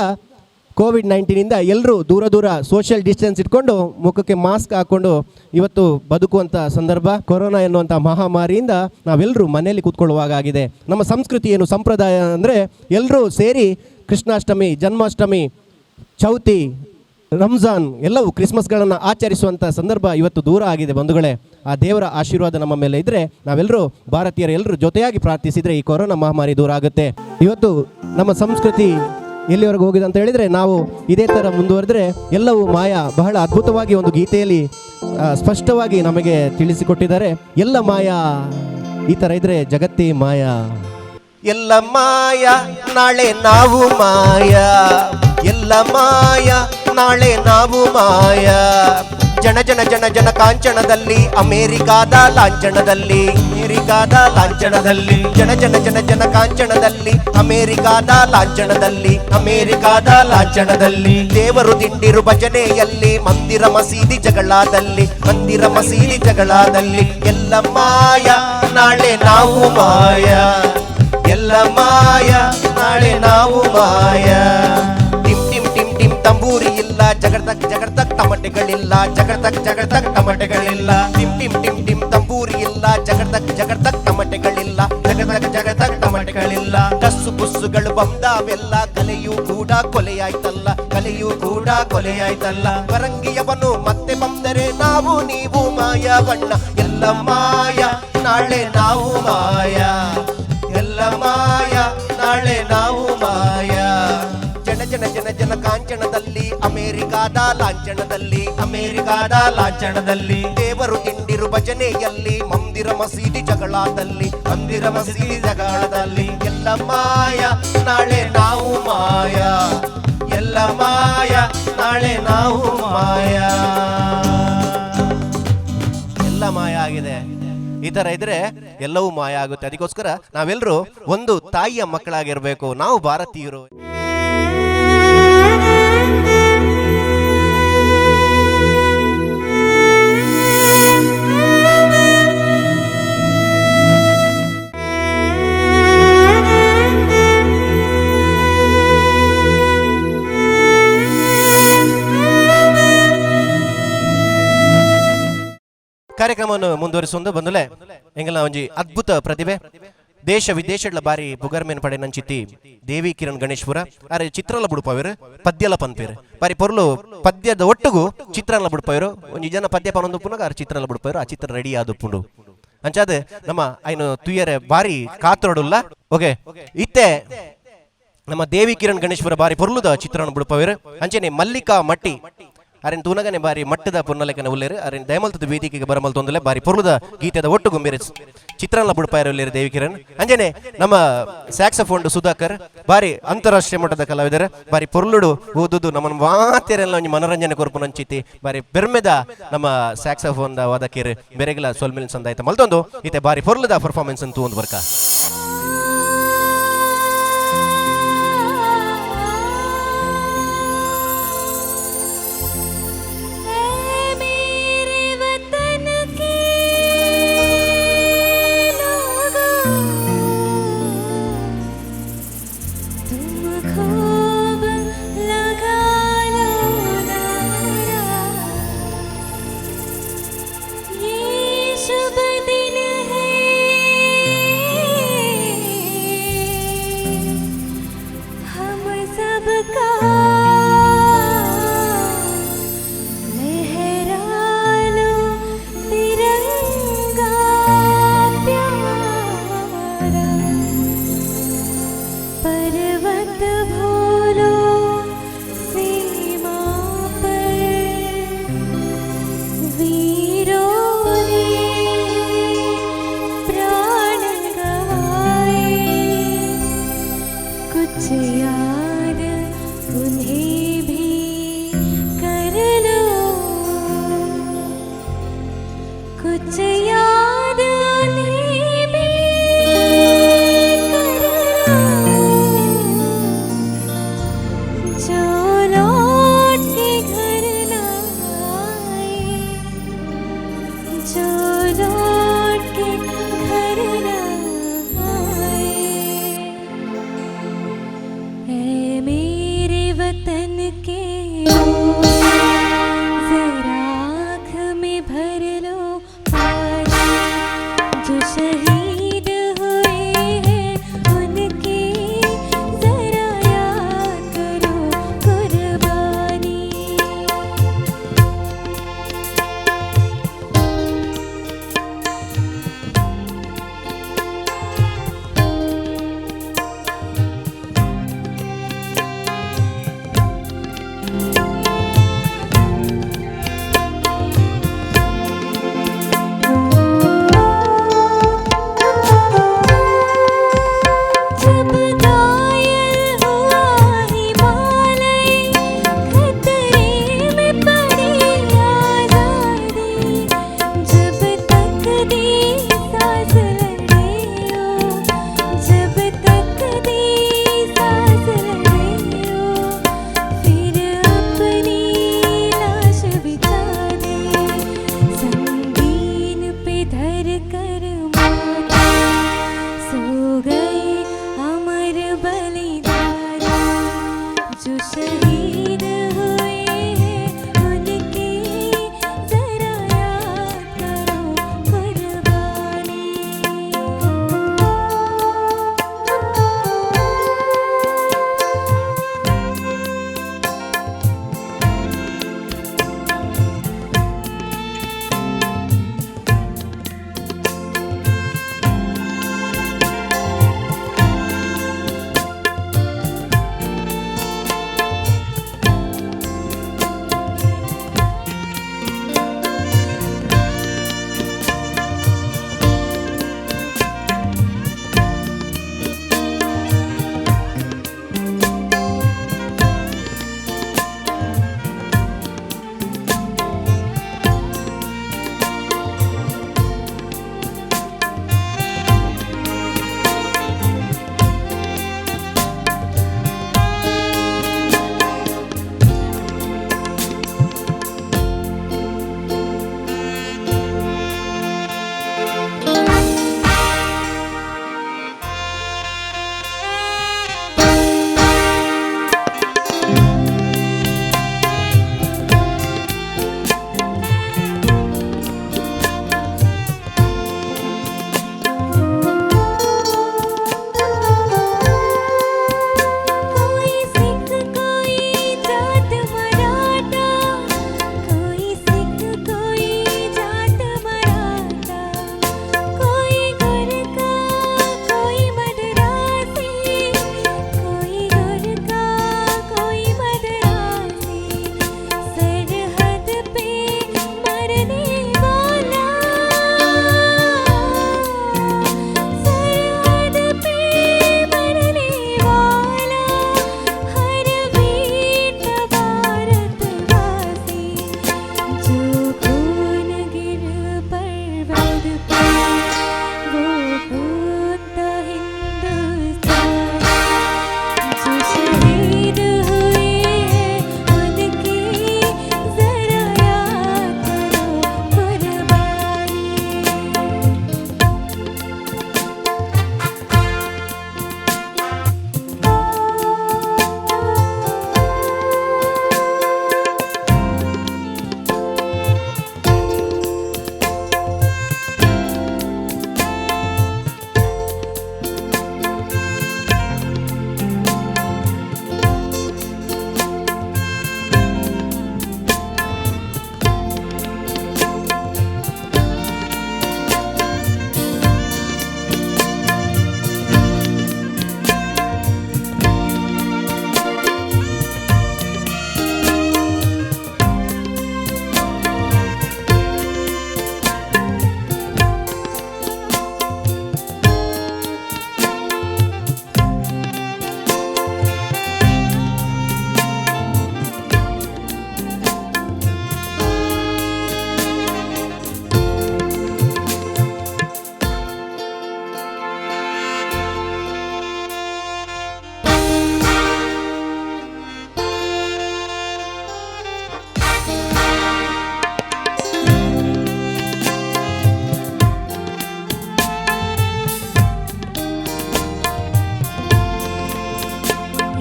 Speaker 1: ಕೋವಿಡ್-19ಯಿಂದ ಎಲ್ಲರೂ ದೂರ ದೂರ ಸೋಷಿಯಲ್ ಡಿಸ್ಟೆನ್ಸ್ ಇಟ್ಕೊಂಡು, ಮುಖಕ್ಕೆ ಮಾಸ್ಕ್ ಹಾಕ್ಕೊಂಡು ಇವತ್ತು ಬದುಕುವಂಥ ಸಂದರ್ಭ. ಕೊರೋನಾ ಎನ್ನುವಂಥ ಮಹಾಮಾರಿಯಿಂದ ನಾವೆಲ್ಲರೂ ಮನೆಯಲ್ಲಿ ಕೂತ್ಕೊಳ್ಳುವಾಗಿದೆ. ನಮ್ಮ ಸಂಸ್ಕೃತಿ ಏನು, ಸಂಪ್ರದಾಯ ಅಂದರೆ ಎಲ್ಲರೂ ಸೇರಿ ಕೃಷ್ಣಾಷ್ಟಮಿ, ಜನ್ಮಾಷ್ಟಮಿ, ಚೌತಿ, ರಂಜಾನ್, ಎಲ್ಲವೂ ಕ್ರಿಸ್ಮಸ್ಗಳನ್ನು ಆಚರಿಸುವಂಥ ಸಂದರ್ಭ ಇವತ್ತು ದೂರ ಆಗಿದೆ. ಬಂಧುಗಳೇ, ಆ ದೇವರ ಆಶೀರ್ವಾದ ನಮ್ಮ ಮೇಲೆ ಇದ್ದರೆ, ನಾವೆಲ್ಲರೂ ಭಾರತೀಯರು ಎಲ್ಲರೂ ಜೊತೆಯಾಗಿ ಪ್ರಾರ್ಥಿಸಿದರೆ ಈ ಕೊರೋನಾ ಮಹಾಮಾರಿ ದೂರ ಆಗುತ್ತೆ. ಇವತ್ತು ನಮ್ಮ ಸಂಸ್ಕೃತಿ ಎಲ್ಲಿವರೆಗೂ ಹೋಗಿದೆ ಅಂತ ಹೇಳಿದರೆ, ನಾವು ಇದೇ ಥರ ಮುಂದುವರೆದರೆ ಎಲ್ಲವೂ ಮಾಯ. ಬಹಳ ಅದ್ಭುತವಾಗಿ ಒಂದು ಗೀತೆಯಲ್ಲಿ ಸ್ಪಷ್ಟವಾಗಿ ನಮಗೆ ತಿಳಿಸಿಕೊಟ್ಟಿದ್ದಾರೆ. ಎಲ್ಲ ಮಾಯಾ, ಈ ಥರ ಇದ್ರೆ ಜಗತ್ತೇ ಮಾಯಾ. ಎಲ್ಲ ಮಾಯ ನಾಳೆ ನಾವು ಮಾಯ, ಎಲ್ಲ ಮಾಯ ನಾಳೆ ನಾವು ಮಾಯ. ಜನ ಜನ ಜನ ಜನ ಕಾಂಚನದಲ್ಲಿ, ಅಮೇರಿಕಾದ ಲಾಂಛನದಲ್ಲಿ, ಅಮೇರಿಕಾದ ಲಾಂಛನದಲ್ಲಿ. ಜನ ಜನ ಜನ ಜನ ಕಾಂಚನದಲ್ಲಿ, ಅಮೇರಿಕಾದ ಲಾಂಛನದಲ್ಲಿ, ಅಮೇರಿಕಾದ ಲಾಂಛನದಲ್ಲಿ. ದೇವರು ದಿಂಡಿರು ಭಜನೆಯಲ್ಲಿ, ಮಂದಿರ ಮಸೀದಿ ಜಗಳದಲ್ಲಿ, ಮಂದಿರ ಮಸೀದಿ ಜಗಳದಲ್ಲಿ. ಎಲ್ಲ ಮಾಯ ನಾಳೆ ನಾವು ಮಾಯ, ಎಲ್ಲ ಮಾಯ ನಾಳೆ ನಾವು ಮಾಯ. ಟಿಮ್ ಟಿಮ್ ಟಿಮ್ ಟಿಮ್ ತಂಬೂರಿ ಇಲ್ಲ, ಜಗಡ್ತಕ್ ಜಗಡ್ತಕ್ ತಮಟೆಗಳಿಲ್ಲ, ಜಗಡ್ತಕ್ ಜಗಡ್ತಕ್ ತಮಟೆಗಳಿಲ್ಲ. ಟಿಮ್ ಟಿಮ್ ಟಿಮ್ ಟಿಮ್ ತಂಬೂರಿ ಇಲ್ಲ, ಜಗಡ್ತಕ್ ಜಗಡ್ತಕ್ ತಮಟೆಗಳಿಲ್ಲ, ಜಗಡ್ತಕ್ ಜಗಡ್ತಕ್ ತಮಟೆಗಳಿಲ್ಲ. ಕಸ್ಸು ಪುಸ್ಸುಗಳು ಬಂದಾವೆಲ್ಲ, ಕಲೆಯೂ ಕೂಡ ಕೊಲೆಯಾಯ್ತಲ್ಲ, ಕಲೆಯೂ ಕೂಡ ಕೊಲೆಯಾಯ್ತಲ್ಲ. ಪರಂಗಿಯವನು ಮತ್ತೆ ಬಂದರೆ ನಾವು ನೀವು ಮಾಯವಣ್ಣ. ಎಲ್ಲ ಮಾಯ ನಾಳೆ ನಾವು ಮಾಯ, ಎಲ್ಲ ಮಾಯ ನಾಳೆ ನಾವು ಮಾಯ. ಜನ ಜನ ಜನ ಜನ ಕಾಂಚನದಲ್ಲಿ, ಅಮೇರಿಕಾದ ಲಾಂಛನದಲ್ಲಿ, ಅಮೇರಿಕಾದ ಲಾಂಛನದಲ್ಲಿ. ದೇವರು ತಿಂಡಿರು ಭಜನೆಯಲ್ಲಿ, ಮಂದಿರ ಮಸೀದಿ ಜಗಳದಲ್ಲಿ, ಮಂದಿರ ಮಸೀದಿ ಜಗಳದಲ್ಲಿ. ಎಲ್ಲ ಮಾಯ ನಾಳೆ ನಾವು ಮಾಯ, ಎಲ್ಲ ಮಾಯ ನಾಳೆ ನಾವು ಮಾಯ. ಎಲ್ಲ ಮಾಯ ಆಗಿದೆ. ಈ ಥರ ಇದ್ರೆ ಎಲ್ಲವೂ ಮಾಯ ಆಗುತ್ತೆ. ಅದಕ್ಕೋಸ್ಕರ ನಾವೆಲ್ಲರೂ ಒಂದು ತಾಯಿಯ ಮಕ್ಕಳಾಗಿರ್ಬೇಕು. ನಾವು ಭಾರತೀಯರು. ಕಾರ್ಯಕ್ರಮವನ್ನು ಮುಂದುವರಿಸುವುದು ಬಂದಲೆ ಎಂಗಲ ಒಂಜಿ ಅದ್ಭುತ ಪ್ರತಿಭೆ, ದೇಶ ವಿದೇಶಗಳ ಬಾರಿ ಪುಗರ್ಮೇನ್ ಪಡೆ ನಂಚಿತಿ ದೇವಿ ಕಿರಣ್ ಗಣೇಶ್ಪುರ. ಅರೆ ಚಿತ್ರಲ ಬುಡುಪವೇರು, ಪದ್ಯಲ ಪನ್ಪೇರು. ಬಾರಿ ಪೊರ್ಲು ಪದ್ಯದ ಒಟ್ಟುಗು ಚಿತ್ರಲ ಬುಡುಪವೇರು. ಒಂಜಿ ಜನ ಪದ್ಯ ಪನೊಂದು ಪುನಗ ಆರ್ ಚಿತ್ರಲ ಬುಡುಪವೇರು. ಆ ಚಿತ್ರ ರೆಡಿ ಆದುಪ್ಪುಂಡು. ಅಂಚಾದ ನಮ್ಮ ಐನು ತುಯ್ಯರೆ ಬಾರಿ ಕಾತರಡುಲ್ಲ. ಓಕೆ, ಇತ್ತೆ ನಮ್ಮ ದೇವಿ ಕಿರಣ್ ಗಣೇಶ್ಪುರ ಬಾರಿ ಪೊರ್ಲುದ ಚಿತ್ರಣ ಬುಡುಪವೇರು. ಅಂಚನೆ ಮಲ್ಲಿಕಾ ಮಟ್ಟಿ ಅರೆನ್ ತೂನಗನೆ ಬಾರಿ ಮಟ್ಟದ ಪೊನ್ನಲೆಕನ ಉಲ್ಲೇರು. ಅರೆನ್ ದಯಮಲ್ತದ ವೇದಿಕೆಗೆ ಬರಮಲ್ ತೊಂದಲೆ ಬಾರಿ ಪೊರ್ಲುದ ಗೀತೆದ ಒಟ್ಟು ಗುಂಬಿರ ಚಿತ್ರಾನ್ನ ಬುಡುಪಾಯರು ಉಲ್ಲೇರು ದೇವಿ ಕಿರಣ್. ಅಂಜನೆ ನಮ್ಮ ಸ್ಯಾಕ್ಸಫೋನ್ ಸುಧಾಕರ್ ಬಾರಿ ಅಂತಾರಾಷ್ಟ್ರೀಯ ಮಟ್ಟದ ಕಲಾವಿದರು, ಬಾರಿ ಪೊರ್ಲುಡು ಓದುದು ನಮ್ಮ ಮಾತೆರೆಲ್ಲ ಒಂಜಿ ಮನರಂಜನೆ ಕೊರ್ಪು ನಂಚಿತಿ ಬಾರಿ ಪೆರ್ಮೆದ ನಮ್ಮ ಸ್ಯಾಕ್ಸಫೋನ್ the ವಾದಕೇರು ಬೆರೆಗಲ ಸೊಲ್ಮಿಲ್ ಸಂದಾಯ್ತ ಮಲ್ತೊಂದು ಇತ್ತೆ ಬಾರಿ ಪೊರ್ಲುದ ಪರ್ಫಾರ್ಮೆನ್ಸ್ ಅಂತೂ ಒಂದು ಬರ್ಕ.
Speaker 3: ऐ मेरे वतन के लोगों, तुम खूब लगा लो नारा, ये शुभ दिन है। धर कर माथा सो गए अमर बलिदानी। जो शहीद हुए हैं उनकी जरा याद करो कुर्बानी। कोई सिख कोई जात मराठा, कोई सिख कोई जात मराठा, कोई गोरखा कोई मद्रासी, कोई गोरखा कोई मद्रासी, सरहद पे मरने वाला, सरहद पे मरने वाला, हर वीर भारतवासी। जो खून गिर पर्वत पे वो खून था हिंदुस्तानी। जो शहीद हुए हैं उनकी जरा याद करो कुर्बानी।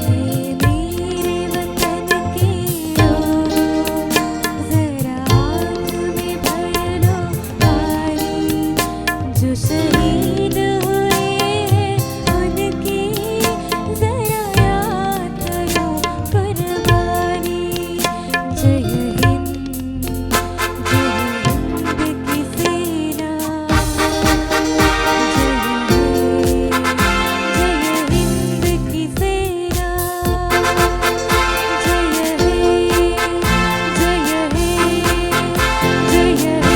Speaker 3: ये मेरे वतन के लोगों, जरा आँख में भर लो पानी। जो शहीद हुए हैं उनकी जरा याद करो कुर्बानी। जय हिंद, जय हिंद की सेना, जय हिंद, जय हिंद की सेना, जय हिंद, जय हिंद, जय हिंद।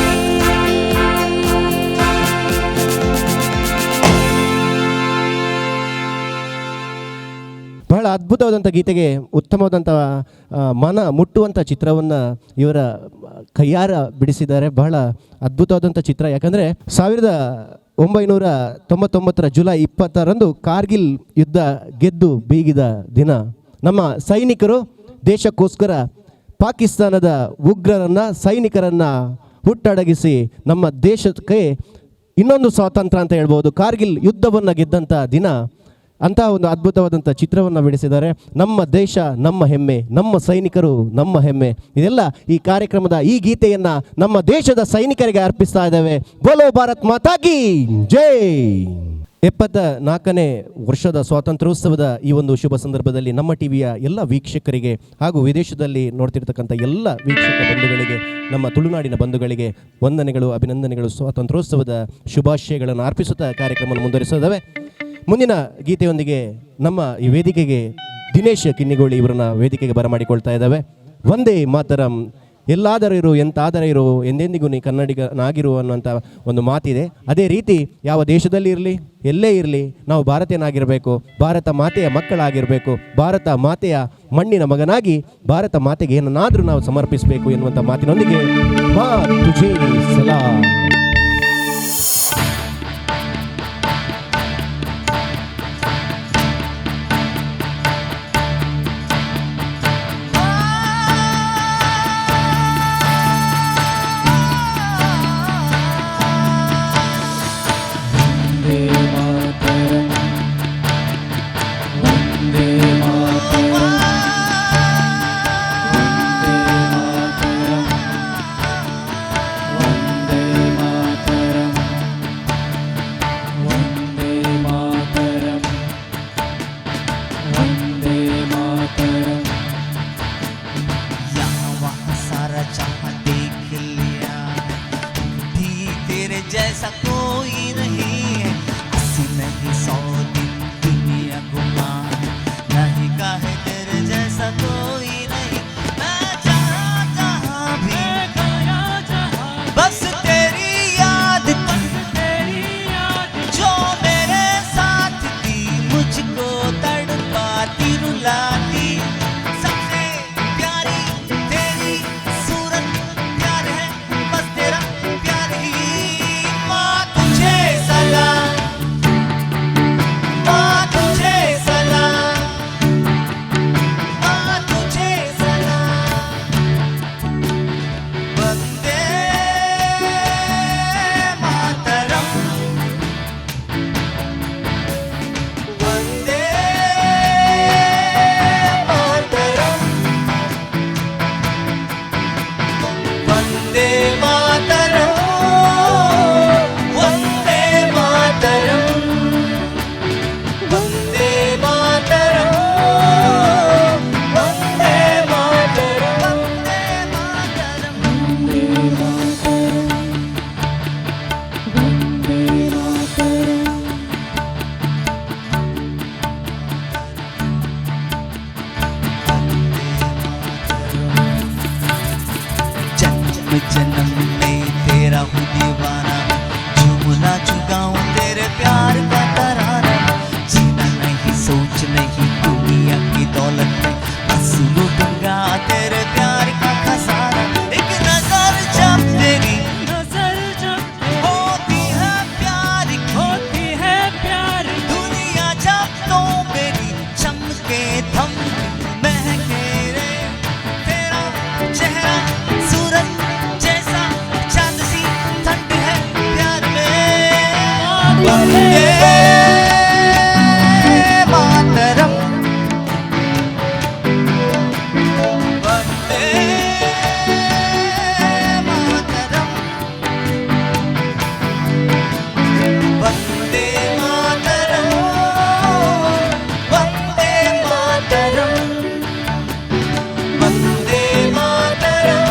Speaker 1: ಬಹಳ ಅದ್ಭುತವಾದಂಥ ಗೀತೆಗೆ ಉತ್ತಮವಾದಂಥ ಮನ ಮುಟ್ಟುವಂಥ ಚಿತ್ರವನ್ನು ಇವರ ಕೈಯಾರ ಬಿಡಿಸಿದ್ದಾರೆ. ಬಹಳ ಅದ್ಭುತವಾದಂಥ ಚಿತ್ರ. ಯಾಕಂದರೆ 1999ರ ಜುಲೈ 20ರಂದು ಕಾರ್ಗಿಲ್ ಯುದ್ಧ ಗೆದ್ದು ಬೀಗಿದ ದಿನ. ನಮ್ಮ ಸೈನಿಕರು ದೇಶಕ್ಕೋಸ್ಕರ ಪಾಕಿಸ್ತಾನದ ಉಗ್ರರನ್ನು, ಸೈನಿಕರನ್ನು ಹುಟ್ಟಡಗಿಸಿ ನಮ್ಮ ದೇಶಕ್ಕೆ ಇನ್ನೊಂದು ಸ್ವಾತಂತ್ರ್ಯ ಅಂತ ಹೇಳ್ಬೋದು. ಕಾರ್ಗಿಲ್ ಯುದ್ಧವನ್ನು ಗೆದ್ದಂಥ ದಿನ ಅಂತಹ ಒಂದು ಅದ್ಭುತವಾದಂಥ ಚಿತ್ರವನ್ನು ಬಿಡಿಸಿದ್ದಾರೆ. ನಮ್ಮ ದೇಶ ನಮ್ಮ ಹೆಮ್ಮೆ, ನಮ್ಮ ಸೈನಿಕರು ನಮ್ಮ ಹೆಮ್ಮೆ. ಇದೆಲ್ಲ ಈ ಕಾರ್ಯಕ್ರಮದ ಈ ಗೀತೆಯನ್ನು ನಮ್ಮ ದೇಶದ ಸೈನಿಕರಿಗೆ ಅರ್ಪಿಸ್ತಾ ಇದ್ದೇವೆ. ಬೋಲೋ ಭಾರತ್ ಮಾತಾ ಕಿ ಜೈ. 74ನೇ ವರ್ಷದ ಸ್ವಾತಂತ್ರ್ಯೋತ್ಸವದ ಈ ಒಂದು ಶುಭ ಸಂದರ್ಭದಲ್ಲಿ ನಮ್ಮ ಟಿವಿಯ ಎಲ್ಲ ವೀಕ್ಷಕರಿಗೆ ಹಾಗೂ ವಿದೇಶದಲ್ಲಿ ನೋಡ್ತಿರ್ತಕ್ಕಂಥ ಎಲ್ಲ ವೀಕ್ಷಕ ಬಂಧುಗಳಿಗೆ, ನಮ್ಮ ತುಳುನಾಡಿನ ಬಂಧುಗಳಿಗೆ ವಂದನೆಗಳು, ಅಭಿನಂದನೆಗಳು, ಸ್ವಾತಂತ್ರ್ಯೋತ್ಸವದ ಶುಭಾಶಯಗಳನ್ನು ಅರ್ಪಿಸುತ್ತಾ ಕಾರ್ಯಕ್ರಮವನ್ನು ಮುಂದುವರಿಸಿದ್ದೇವೆ. ಮುಂದಿನ ಗೀತೆಯೊಂದಿಗೆ ನಮ್ಮ ಈ ವೇದಿಕೆಗೆ ದಿನೇಶ್ ಕಿನ್ನಿಗೋಳಿ ಇವರನ್ನ ವೇದಿಕೆಗೆ ಬರಮಾಡಿಕೊಳ್ತಾ ಇದ್ದೇವೆ. ವಂದೇ ಮಾತರಂ. ಎಲ್ಲಾದರೂ ಇರು, ಎಂತಾದರೂ ಇರು, ಎಂದೆಂದಿಗೂ ನೀ ಕನ್ನಡಿಗನಾಗಿರು ಅನ್ನುವಂಥ ಒಂದು ಮಾತಿದೆ. ಅದೇ ರೀತಿ ಯಾವ ದೇಶದಲ್ಲಿ ಇರಲಿ, ಎಲ್ಲೇ ಇರಲಿ, ನಾವು ಭಾರತೀಯನಾಗಿರಬೇಕು, ಭಾರತ ಮಾತೆಯ ಮಕ್ಕಳಾಗಿರಬೇಕು, ಭಾರತ ಮಾತೆಯ ಮಣ್ಣಿನ ಮಗನಾಗಿ ಭಾರತ ಮಾತೆಗೆ ಏನನ್ನಾದರೂ ನಾವು ಸಮರ್ಪಿಸಬೇಕು ಎನ್ನುವಂಥ ಮಾತಿನೊಂದಿಗೆ ಮಾ ತುಜೇ ಸಲಾಂ.
Speaker 4: वन्दे मातरम्, वन्दे मातरम्, वन्दे मातरम्, वन्दे मातरम्, वन्दे मातरम्।
Speaker 2: यहाँ वहाँ सारा जहाँ देख लिया भी तेरे जैसा कोई नहीं है। 80 नहीं 100 दिन दुनिया घुमा, नहीं काहे तेरे जैसा कोई नहीं। मैं जहाँ जहाँ भी बस तेरी याद थी, जो मेरे साथ थी, मुझको तड़पाती रुलाती। सबसे प्यारी तेरी सूरत, प्यार है बस तेरा प्यार ही। माँ तुझे सलाम, माँ तुझे सलाम, माँ तुझे सलाम। वंदे मातरम, वंदे मातरम, वंदे मातरम, वंदे मातरम, वंदे मातरम, वंदे मातरम, वंदे मातरम।
Speaker 4: वन्दे मातरम्, वन्दे मातरम्।
Speaker 2: जन्म जन्म में तेरा हूँ दीवाना, झूम नाचूं गाऊं तेरे प्यार का तराना। जीना नहीं सोच नहीं दुनिया की दौलत में, बस लूटूंगा तेरे प्यार का खजाना। एक नजर जब तेरी
Speaker 3: नजर जब
Speaker 2: होती है प्यार की,
Speaker 3: होती है प्यार,
Speaker 2: दुनिया जब तो मेरी चमके थम महके रे। तेरा चेहरा सूरज जैसा, चांद सी ठंड है प्यार में। Vande Mataram, Vande Mataram, Vande Mataram, Vande Mataram, Vande Mataram,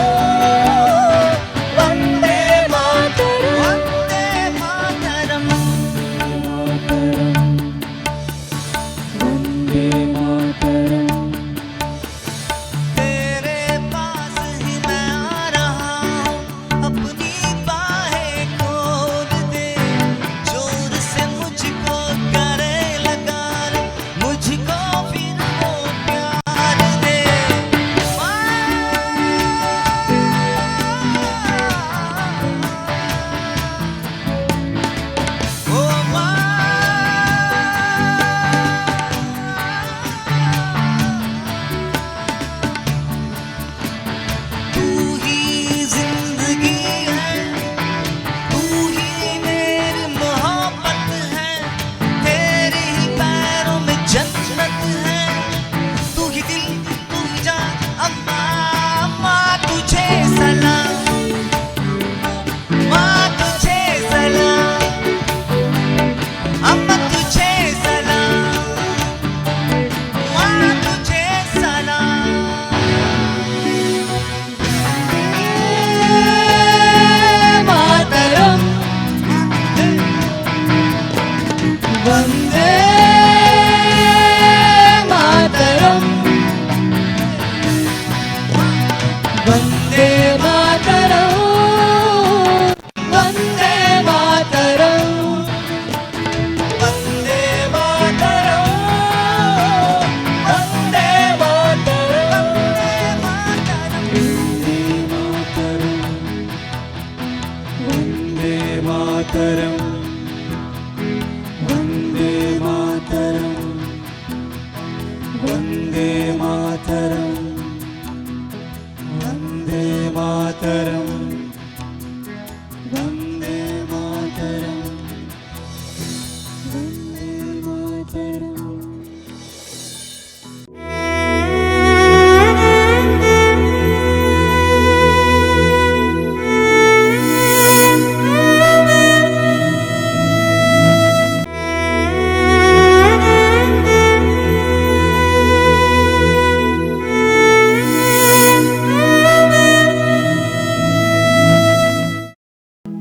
Speaker 2: Vande Mataram, Vande Mataram. Vande Mataram, Vande Mataram, Vande Mataram, Vande Mataram, Vande Mataram,
Speaker 4: Vande Mataram, Vande Mataram, Vande Mataram, Vande Mataram, Vande Mataram, Vande Mataram.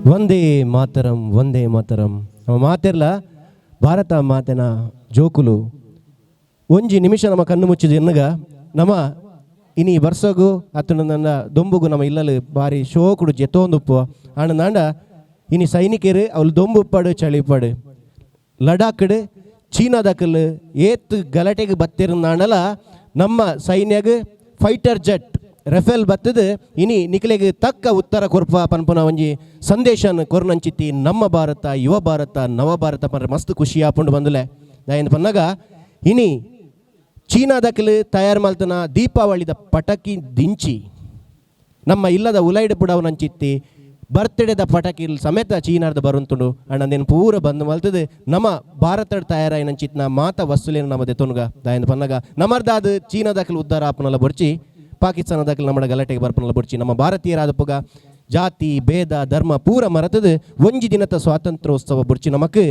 Speaker 1: Vande Mataram, Vande Mataram. ನಮ್ಮ ಮಾತೆರ್ಲ ಭಾರತ ಮಾತೆನ ಜೋಕುಲು ಒಂಜಿ ನಿಮಿಷ ನಮ್ಮ ಕಣ್ಣು ಮುಚ್ಚಿದ ಎನ್ನುಗ ನಮ್ಮ ಇನಿ ಬರ್ಸಗು ಅತ್ತುಂಡ ನನ್ನ ದೊಂಬುಗು ನಮ್ಮ ಇಲ್ಲಲು ಬಾರಿ ಶೋಕುಡು ಜೆತ್ತೊಂದುಪ್ಪು ಆಂಡ ಇನಿ ಸೈನಿಕರು ಅವಳು ದೊಂಬುಪ್ಪಾಡು ಚಳಿಪಾಡು ಲಡಾಖಡ್ ಚೀನಾದಕಲ್ ಏತ್ ಗಲಾಟೆಗೆ ಬತ್ತಿರುಂದಾಂಡಲ ನಮ್ಮ ಸೈನ್ಯಗ್ fighter jet Rafale ಬತ್ತದ ಇನಿ ನಿಖಲೆಗೆ ತಕ್ಕ ಉತ್ತರ ಕೊರ್ಪ ಪನ್ಪುನ ಒಂಜಿ ಸಂದೇಶನ್ ಕೊರ್ನಂಚಿತ್ತಿ ನಮ್ಮ ಭಾರತ ಯುವ ಭಾರತ ನವ ಭಾರತ ಪನ್ರೆ ಮಸ್ತ್ ಖುಷಿ ಆಪುಂಡು ಬಂದುಲೆ. ದಾಯೆಂದ್ ಪನ್ನಗ ಇನಿ ಚೀನಾದಕಲ್ ತಯಾರು ಮಲ್ತನ ದೀಪಾವಳಿದ ಪಟಕಿ ದಿಂಚಿ ನಮ್ಮ ಇಲ್ಲದ ಉಲೈಡ್ ಪುಡವನಂಚಿತ್ತಿ ಬರ್ತ್ಡೇದ ಪಟಕಿ ಸಮೇತ ಚೀನಾರ್ದ ಬರುಂತುಂಡು ಅಣ್ಣಂದೇನು ಪೂರ ಬಂದು ಮಲ್ತದೆ ನಮ್ಮ ಭಾರತದ ತಯಾರಾಯಿನಂಚಿತ್ನ ಮಾತ ವಸ್ತುಲೇನು ನಮ್ಮ ದೆತೊನುಗ. ದಾಯೆಂದ್ ಪನ್ನಗ ನಮರ್ದಾದ ಚೀನಾದಕಲ್ ಉದ್ಧಾರ ಆಪನಲ ಬೊರ್ಚಿ ಪಾಕಿಸ್ತಾನದಾಕಲ್ ನಮ್ಮ ಗಲಾಟೆಗೆ ಬರ್ಪನಲ ಬೊರ್ಚಿ ನಮ್ಮ ಭಾರತೀಯರಾದ ಪುಗ ಜಾತಿ ಭೇದ ಧರ್ಮ ಪೂರ ಮರತದು ಒಂಜಿ ದಿನದ ಸ್ವಾತಂತ್ರ್ಯೋತ್ಸವ ಬೊರ್ಚಿ ನಮಕ್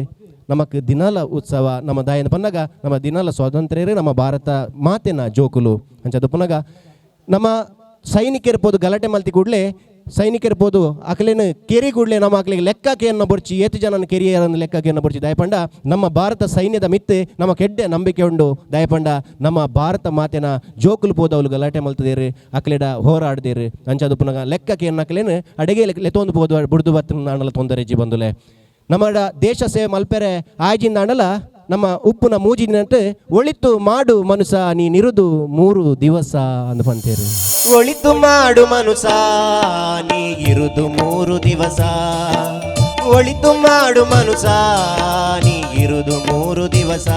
Speaker 1: ನಮಕ್ ದಿನಾಲ ಉತ್ಸವ ನಮ್ಮ ದಾಯನ ಪನ್ನಗ ನಮ್ಮ ದಿನಾಲ ಸ್ವಾತಂತ್ರ್ಯರು ನಮ್ಮ ಭಾರತ ಮಾತೆನ ಜೋಕುಲು ಅಂಚದ ಪುನಗ ನಮ್ಮ ಸೈನಿಕರು ಪೋದು ಗಲಾಟೆ ಮಲ್ತಿ ಕೂಡಲೇ ಸೈನಿಕರು ಪೋದು ಅಕಲೇನು ಕೆರಿ ಕೂಡಲೇ ನಮ್ಮ ಅಕಲಿಗೆ ಲೆಕ್ಕಕ್ಕೆ ಬೊರ್ಚಿ ಏತು ಜನನ ಕೆರಿಯರನ್ನು ಲೆಕ್ಕಕ್ಕೆ ಬೊರ್ಚಿ ದಯಪಂಡ ನಮ್ಮ ಭಾರತ ಸೈನ್ಯದ ಮಿತ್ತು ನಮ್ಮ ಕೆಡ್ಡೆ ನಂಬಿಕೆ ಉಂಡು ದಯಪಂಡ ನಮ್ಮ ಭಾರತ ಮಾತೆನ ಜೋಕುಲು ಪೋದವಲು ಗಲಾಟೆ ಮಲ್ತದೇರು ಅಕಲೆಡ ಹೋರಾಡ್ದೇರು ಅಂಚದು ಪುನಗ ಲೆಕ್ಕಕ್ಕೆ ಅಕಲೇನು ಅಡಿಗೆ ಲೆತ್ತೊಂದು ಪೋದು ಬುಡ್ದು ಬತ್ತ ನಾಣಲ ತೊಂದರೆ ಜಿ ಬಂದುಲೆ ನಮ್ಮ ದೇಶ ಸೇವೆ ಮಲ್ಪೆರೆ ಆಯ್ಜಿಂದ ಅಣಲ ನಮ್ಮ ಉಪ್ಪುನ ಮೂಜಿನಂತೆ ಒಳಿತು ಮಾಡು ಮನುಸ ನೀನಿರುದು 3 ದಿವಸ ಅಂದು ಪಂತೇರು. ಒಳಿತು ಮಾಡು ಮನುಸ ನೀ ಇರುದು 3 ದಿವಸ, ಒಳಿತು ಮಾಡು ಮನುಸ ನೀ ಇರುದು 3 ದಿವಸ,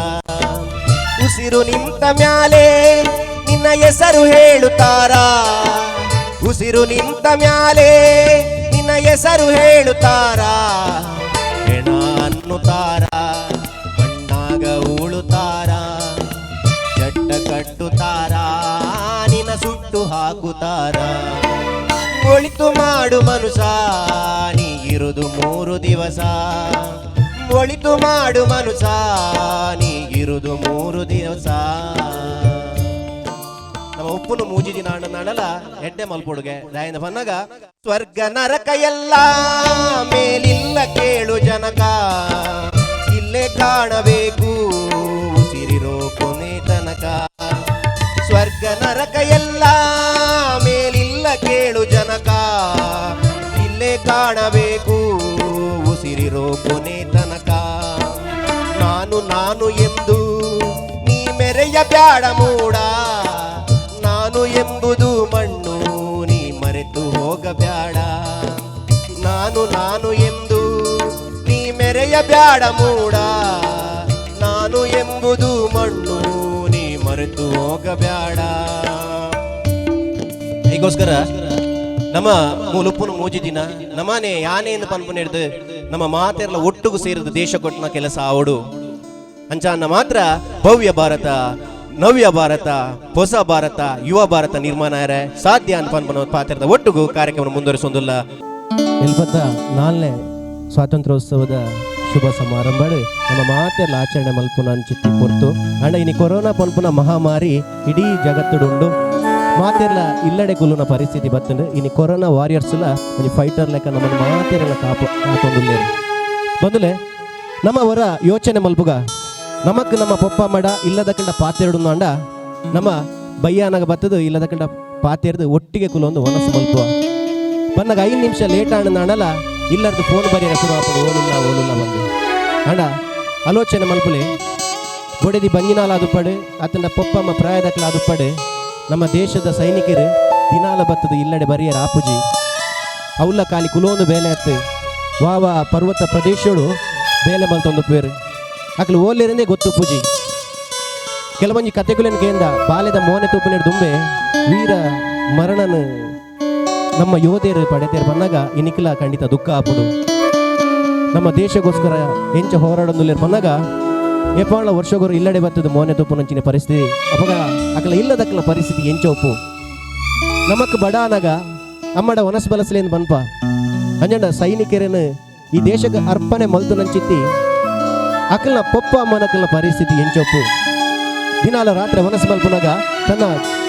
Speaker 1: ಉಸಿರು ನಿಂತ ಮ್ಯಾಲೆ ನಿನ್ನ ಹೆಸರು ಹೇಳುತ್ತಾರ, ಉಸಿರು ನಿಂತ ಮ್ಯಾಲೆ ನಿನ್ನ ಹೆಸರು ಹೇಳುತ್ತಾರ, ಹೆಣ ಅನ್ನುತ್ತಾರ ಮಣ್ಣಾಗ ಉಳುತ್ತಾರ, ಚಟ್ಟ ಕಟ್ಟುತ್ತಾರ ನಿನ್ನ ಸುಟ್ಟು ಹಾಕುತ್ತಾರ, ಒಳಿತು ಮಾಡು ಮನುಷ ನೀ ಇರುದು 3 ದಿವಸ, ಒಳಿತು ಮಾಡು ಮನುಷ ನೀ ಇರುದು 3 ದಿವಸ. ನಮ್ಮ ಉಪ್ಪುನು ಮೂಜಿ ದಿನ ನಾಡಲ ಎಡ್ಡೆ ಮಲ್ಪೊಡುಗೆ ದಾಯಿಂದ ಬನ್ನಾಗ ಸ್ವರ್ಗ ನರಕ ಎಲ್ಲ ಮೇಲಿಲ್ಲ ಕೇಳು ಜನಕ, ಇಲ್ಲೇ ಕಾಣಬೇಕು ಉಸಿರಿರೋ ಕೊನೆ ತನಕ, ಸ್ವರ್ಗ ನರಕ ಎಲ್ಲ ಮೇಲಿಲ್ಲ ಕೇಳು ಜನಕ, ಇಲ್ಲೇ ಕಾಣಬೇಕು ಉಸಿರಿರೋ ಕೊನೆ ತನಕ, ನಾನು ನಾನು ಎಂದು ನೀ ಮೆರೆಯ ಬ್ಯಾಡ ಮೂಡ, ನಾನು ಎಂಬುದು ಮಣ್ಣು ನೀ ಮರೆತು ಹೋಗಬ್ಯಾಡ, ನಾನು ನಾನು ಎಂದು ನೀ ಮೆರೆಯ ಬ್ಯಾಡ ಮೂಡ, ನಾನು ಎಂಬುದು ಮಣ್ಣು ನೀ ಮರೆತು ಹೋಗಬ್ಯಾಡ. ಈಗೋಸ್ಕರ ನಮ್ಮ ಮೂಲುಪ್ಪುನು ಮೂಜಿ ದಿನ ನಮ್ಮನೆ ಯಾನೆಯನ್ನು ಪನ್ಪುನ ಹಿಡ್ದು ನಮ್ಮ ಮಾತೆಲ್ಲ ಒಟ್ಟುಗು ಸೇರಿದ ದೇಶ ಕೊಟ್ಟನ ಕೆಲಸ ಆವಡು ಅಂಚಾನ ಮಾತ್ರ ಭವ್ಯ ಭಾರತ ನವ್ಯ ಭಾರತ ಹೊಸ ಭಾರತ ಯುವ ಭಾರತ ನಿರ್ಮಾಣ ಆರೆ ಸಾಧ್ಯ ಅನ್ಪನ್ಪನ ಪಾತ್ರದ ಒಟ್ಟುಗು ಕಾರ್ಯಕ್ರಮ ಮುಂದುವರಿಸೊಂದಿಲ್ಲ. ಎಲ್ಪತ್ತ ನಾಲ್ನೇ ಸ್ವಾತಂತ್ರ್ಯೋತ್ಸವದ ಶುಭ ಸಮಾರಂಭ ನಮ್ಮ ಮಾತೆಲ್ಲ ಆಚರಣೆ ಮಲ್ಪುನ ಅನ್ಚಿತ್ತಿ ಪೊರ್ತು ಅಂಡ ಇನಿ ಕೊರೋನಾ ಪನ್ಪುನ ಮಹಾಮಾರಿ ಇಡೀ ಜಗತ್ತುಡುಂಡು ಮಾತೆಲ್ಲ ಇಲ್ಲಡೆ ಗುಲ್ಲುನ ಪರಿಸ್ಥಿತಿ ಬತ್ತಂಡು ಇನಿ ಕೊರೋನಾ ವಾರಿಯರ್ಸ್ ಲ ಒಂಜಿ ಫೈಟರ್ ಲೆಕ್ಕ ನಮ್ಮನ್ನು ಮಾತೆರೆಲ್ಲ ಕಾಪು ಕಾತೊಂದುಲ್ಲೇರು. ಬಂದುಲೆ ನಮ್ಮ ಹೊರ ಯೋಚನೆ ಮಲ್ಪುಗ ನಮಕ್ ನಮ್ಮ ಪೊಪ್ಪ ಮಡ ಇಲ್ಲದ ಕಂಡ ಪಾತೆರಡು ಅಂಡ ನಮ್ಮ ಬಯ್ಯಾನಾಗ ಬತ್ತದು ಇಲ್ಲದ ಕಂಡ ಪಾತೆರ್ದು ಒಟ್ಟಿಗೆ ಕುಲೊಂದು ಒನಸು ಮಲ್ಪುವ. ಬನ್ನಾಗ 5 ನಿಮಿಷ ಲೇಟ್ ಆಣ ಅಣಲ ಇಲ್ಲರ್ದು ಫೋನ್ ಬರಿಯರ ಶುರು ಆಪುಂಡು, ಓಲುಲ್ಲ ಓಲುಲ್ಲ ಬಂದು ಅಂಡ ಆಲೋಚನೆ ಮಲ್ಪುಲೆ. ಬೊಡೆದಿ ಬಂಜಿನಾಲ ಅದುಪಡು ಆತನ ಪೊಪ್ಪಮ್ಮ ಪ್ರಾಯದಕ್ಲ ಅದುಪಡು. ನಮ್ಮ ದೇಶದ ಸೈನಿಕರು ದಿನಾಲ ಬತ್ತದು ಇಲ್ಲಡೆ ಬರಿಯರ ಆಪುಜಿ. ಅವಲ್ಲ ಖಾಲಿ ಕುಲೊಂದು ಬೇಲೆ ಅತ್ತು ವಾವ ಪರ್ವತ ಪ್ರದೇಶಡು ಬೇಲೆ ಮಲ್ತೊಂದು ಪೇರು ಅಕ್ಲು ಓಲಿರಂದೇ ಗೊತ್ತು ಪೂಜಿ. ಕೆಲವೊಂಜಿ ಕತೆಗುಲೆನ್ ಕೇಂದ ಬಾಲ್ಯದ ಮೋನೆ ತೂಪುನೇರು ದುಂಬೆ ವೀರ ಮರಣನು ನಮ್ಮ ಯೋಧೇರು ಪಡೆತೇರು ಬನ್ನಾಗ ಇನಿಕ್ಲ ಖಂಡಿತ ದುಃಖ ಆಪುಡು. ನಮ್ಮ ದೇಶಕ್ಕೋಸ್ಕರ ಎಂಚ ಹೋರಾಡೊಂದುಲ್ಲೇರು ಬನ್ನಾಗ ಎಪ್ಪಾಳ ವರ್ಷಗೊರು ಇಲ್ಲಡೆ ಬತ್ತದ ಮೋನೆ ತೂಪುನಂಚಿನ ಪರಿಸ್ಥಿತಿ ಅಪಗ ಅಕಲ ಇಲ್ಲದಕ್ಕಲ ಪರಿಸ್ಥಿತಿ ಎಂಚ ಒಪ್ಪು. ನಮಕ್ ಬಡ ಅನಗ ಅಮ್ಮಡ ವನಸ್ ಬಲಸಲೇನು ಬನ್ಪ ಅಂಜಂಡ ಸೈನಿಕರೇನು ಈ ದೇಶಕ್ಕೆ ಅರ್ಪಣೆ ಮಲ್ತು ನಂಚಿತ್ತಿ ಅಕಲ್ನ ಪೊಪ್ಪ ಅಮ್ಮನಕಲ್ನ ಪರಿಸ್ಥಿತಿ ಎಂಚೊಪ್ಪು. ದಿನಾಲ ರಾತ್ರಿ ವನಸ್ ಮಲ್ಪುನಾಗ ತನ್ನ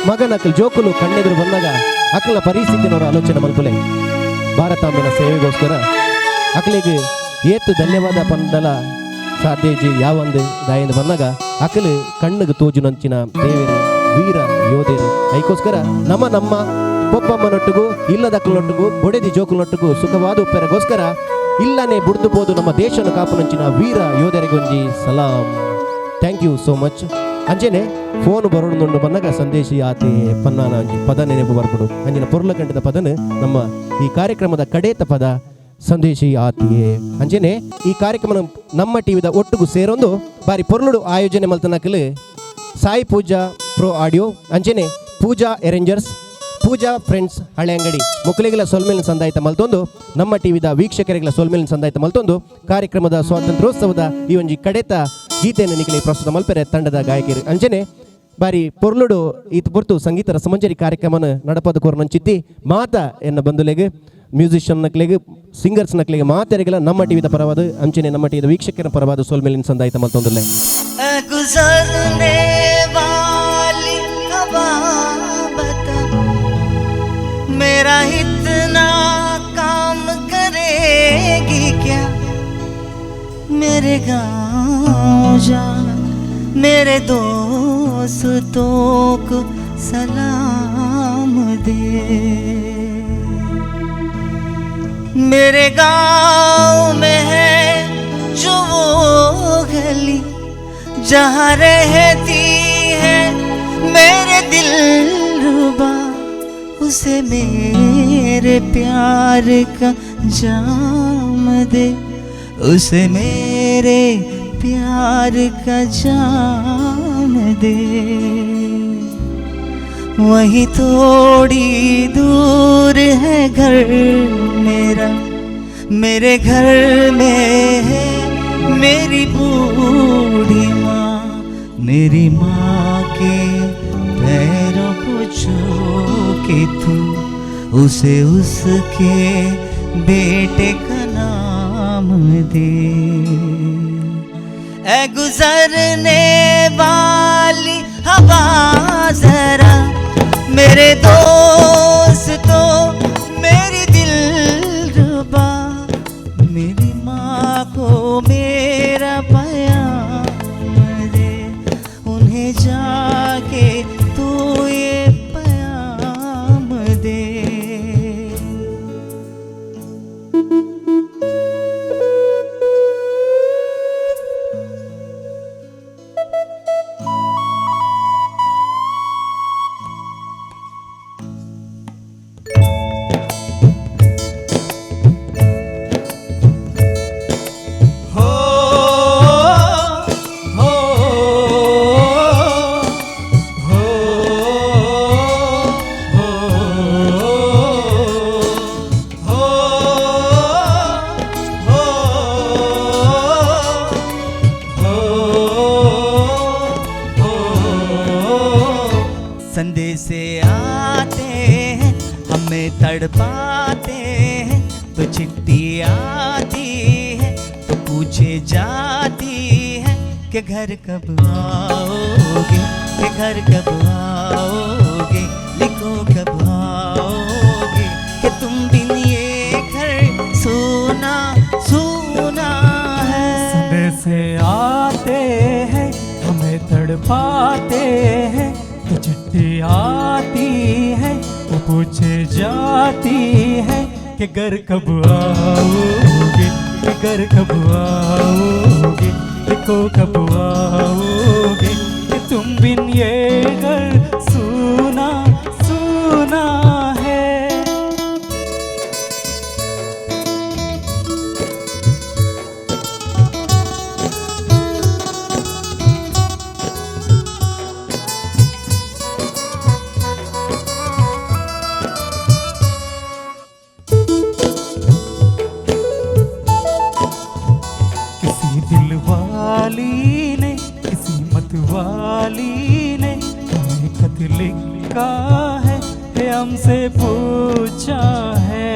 Speaker 1: ಮಗನಕಲ್ ಜೋಕುಲು ಕಣ್ಣೆದುರು ಬಂದಾಗ ಅಕಲ್ನ ಪರಿಸ್ಥಿತಿನವರ ಆಲೋಚನೆ ಮಲ್ಪುಲೆ. ಭಾರತಾಂಬೆನ ಸೇವೆಗೋಸ್ಕರ ಅಕಲಿಗೆ ಏತು ಧನ್ಯವಾದ ಪಂದಲ ಸಾಧ್ಯಜಿ ಯಾವೊಂದು ದಾಯಿಂದ ಬಂದಾಗ ಅಕಲು ಕಣ್ಣಿಗೆ ತೋಜುನಂಚಿನ ದೇವರು ವೀರ ಯೋಧೇರು. ಅದಕ್ಕೋಸ್ಕರ ನಮ್ಮ ನಮ್ಮ ಪೊಪ್ಪಮ್ಮನೊಟ್ಟಿಗೂ ಇಲ್ಲದಕ್ಕಲೊಟ್ಟಿಗೂ ಬೊಡೆದಿ ಜೋಕುಲೊಟ್ಟಿಗೂ ಸುಖವಾದ ಉಪ್ಪೆರಗೋಸ್ಕರ ಇಲ್ಲನೆ ಬುಡ್ದು ಪೋದು ನಮ್ಮ ದೇಶನ ಕಾಪುನಂಚಿನ ವೀರ ಯೋಧರಿಗೊಂಜಿ ಸಲಾಂ. Thank you so much. ಅಂಚೆನೆ ಫೋನ್ ಬರೋಣ ಬಂದಾಗ ಸಂದೇಶ ಆತಿ ಪನ್ನಾನ ಅಂಜಿ ಪದ ನೆನಪು ಬರ್ಪಡು ಅಂಜಿನ ಪೊರ್ಲ ಕಂಠದ ಪದನ ನಮ್ಮ ಈ ಕಾರ್ಯಕ್ರಮದ ಕಡೇತ ಪದ ಸಂದೇಶಿ ಆತಿಯೇ. ಅಂಚೆನೆ ಈ ಕಾರ್ಯಕ್ರಮ ನಮ್ಮ ಟಿವಿದ ಒಟ್ಟಿಗೂ ಸೇರೊಂದು ಬಾರಿ ಪೊರ್ಲುಡು ಆಯೋಜನೆ ಮಲ್ತನಕಲು ಸಾಯಿ ಪೂಜಾ ಪ್ರೋ ಆಡಿಯೋ ಅಂಚೆನೆ ಪೂಜಾ ಎರೇಂಜರ್ಸ್ ಪೂಜಾ ಫ್ರೆಂಡ್ಸ್ ಹಳೆ ಅಂಗಡಿ ಮುಕ್ಕಲಿಗೆಲ್ಲ ಸೊಲ್ಮೇಲಿನ ಸಂದಾಯಿತ ಮಲ್ತೊಂದು ನಮ್ಮ ಟಿವಿದ ವೀಕ್ಷಕರಿಗೆಲ್ಲ ಸೊಲ್ಮೇಲಿನ ಸಂದಾಯಿತ ಮಲ್ತೊಂದು ಕಾರ್ಯಕ್ರಮದ ಸ್ವಾತಂತ್ರ್ಯೋತ್ಸವದ ಈ ಒಂಜಿ ಕಡೆತ ಗೀತೆಯನ್ನು ನಿಖಿಲಿ ಪ್ರಸ್ತುತ ಮಲ್ಪೆರೆ ತಂಡದ ಗಾಯಕಿಯರು. ಅಂಚೆನೆ ಬಾರಿ ಪೊರ್ಲುಡು ಈತ ಪೊರ್ತು ಸಂಗೀತ ರಸಮಂಜರಿ ಕಾರ್ಯಕ್ರಮನ ನಡಪದ ಕೋರ್ನಂಚಿತ್ತಿ ಮಾತ ಎನ್ನ ಬಂಧುಲೆಗೆ ಮ್ಯೂಸಿಷಿಯನ್ ನಕ್ಲೆಗೆ ಸಿಂಗರ್ಸ್ ನಕ್ಲೆಗೆ ಮಾತೆರಿಗೆಲ್ಲ ನಮ್ಮ ಟಿವಿದ ಪರವಾದ ಅಂಚೆನೆ ನಮ್ಮ ಟಿವಿದ ವೀಕ್ಷಕರ ಪರವಾದ ಸೊಲ್ಮೇಲಿನ ಸಂದಾಯಿತ ಮಲ್ತೊಂದುಲ್ಲೆ.
Speaker 2: गुजरने वाली हवा बता मेरा इतना काम करेगी क्या, मेरे गाँव जा मेरे दोस्तों को सलाम दे, मेरे गाँव में है जो वो गली जहाँ रहती है मेरे दिल रुबा, उसे मेरे प्यार का जाम दे, उसे मेरे प्यार का जाम दे, वहीं थोड़ी दूर है घर मेरा, मेरे घर में है मेरी बूढ़ी माँ, मेरी माँ के पैरों को छू के तू उसे उसके बेटे का नाम दे। ऐ गुजरने वाली हवा जरा मेरे दोस्तों मेरी दिलरुबा, मेरी माँ को मेरा पयाम दे, उन्हें जाके तू ये पयाम दे।
Speaker 5: हो हो हो हो हो हो।
Speaker 2: संदेशे आते हैं हमें तड़पाते हैं, तो चिट्ठी आती है तो पूछे जाती है कि घर कब आओगे, कि घर कब आओगे, लिखो कब आओगे, कि तुम बिन ये घर सोना सोना है।
Speaker 4: संदेश संदेशे आते हैं, हमें तड़पाते हैं। तो चिट्ठी आती है, वो पूछे जाती है कि घर कब आओगे, कि घर कब आओगे, लिखो कब आओगे, कि तुम बिन ये घर सूना सूना है। किसी दिल वाली ने, किसी मत वाली ने हमें खत लिखा है, है हमसे पूछा है।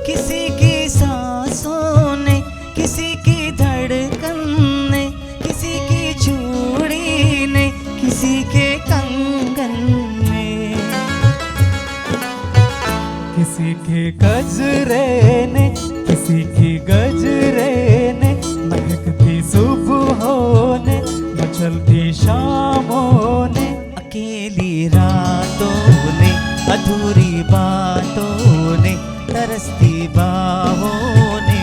Speaker 2: किसी की सांसों ने, किसी की धड़कन ने, किसी की चूड़ी ने, किसी के कंगन ने,
Speaker 4: किसी के गजरे ने, किसी की गजरे ने, महकती सुबहों ने, मचलती शामों ने,
Speaker 2: अकेली रातों ने, अधूरी बातों ने, तरसती बाहों ने,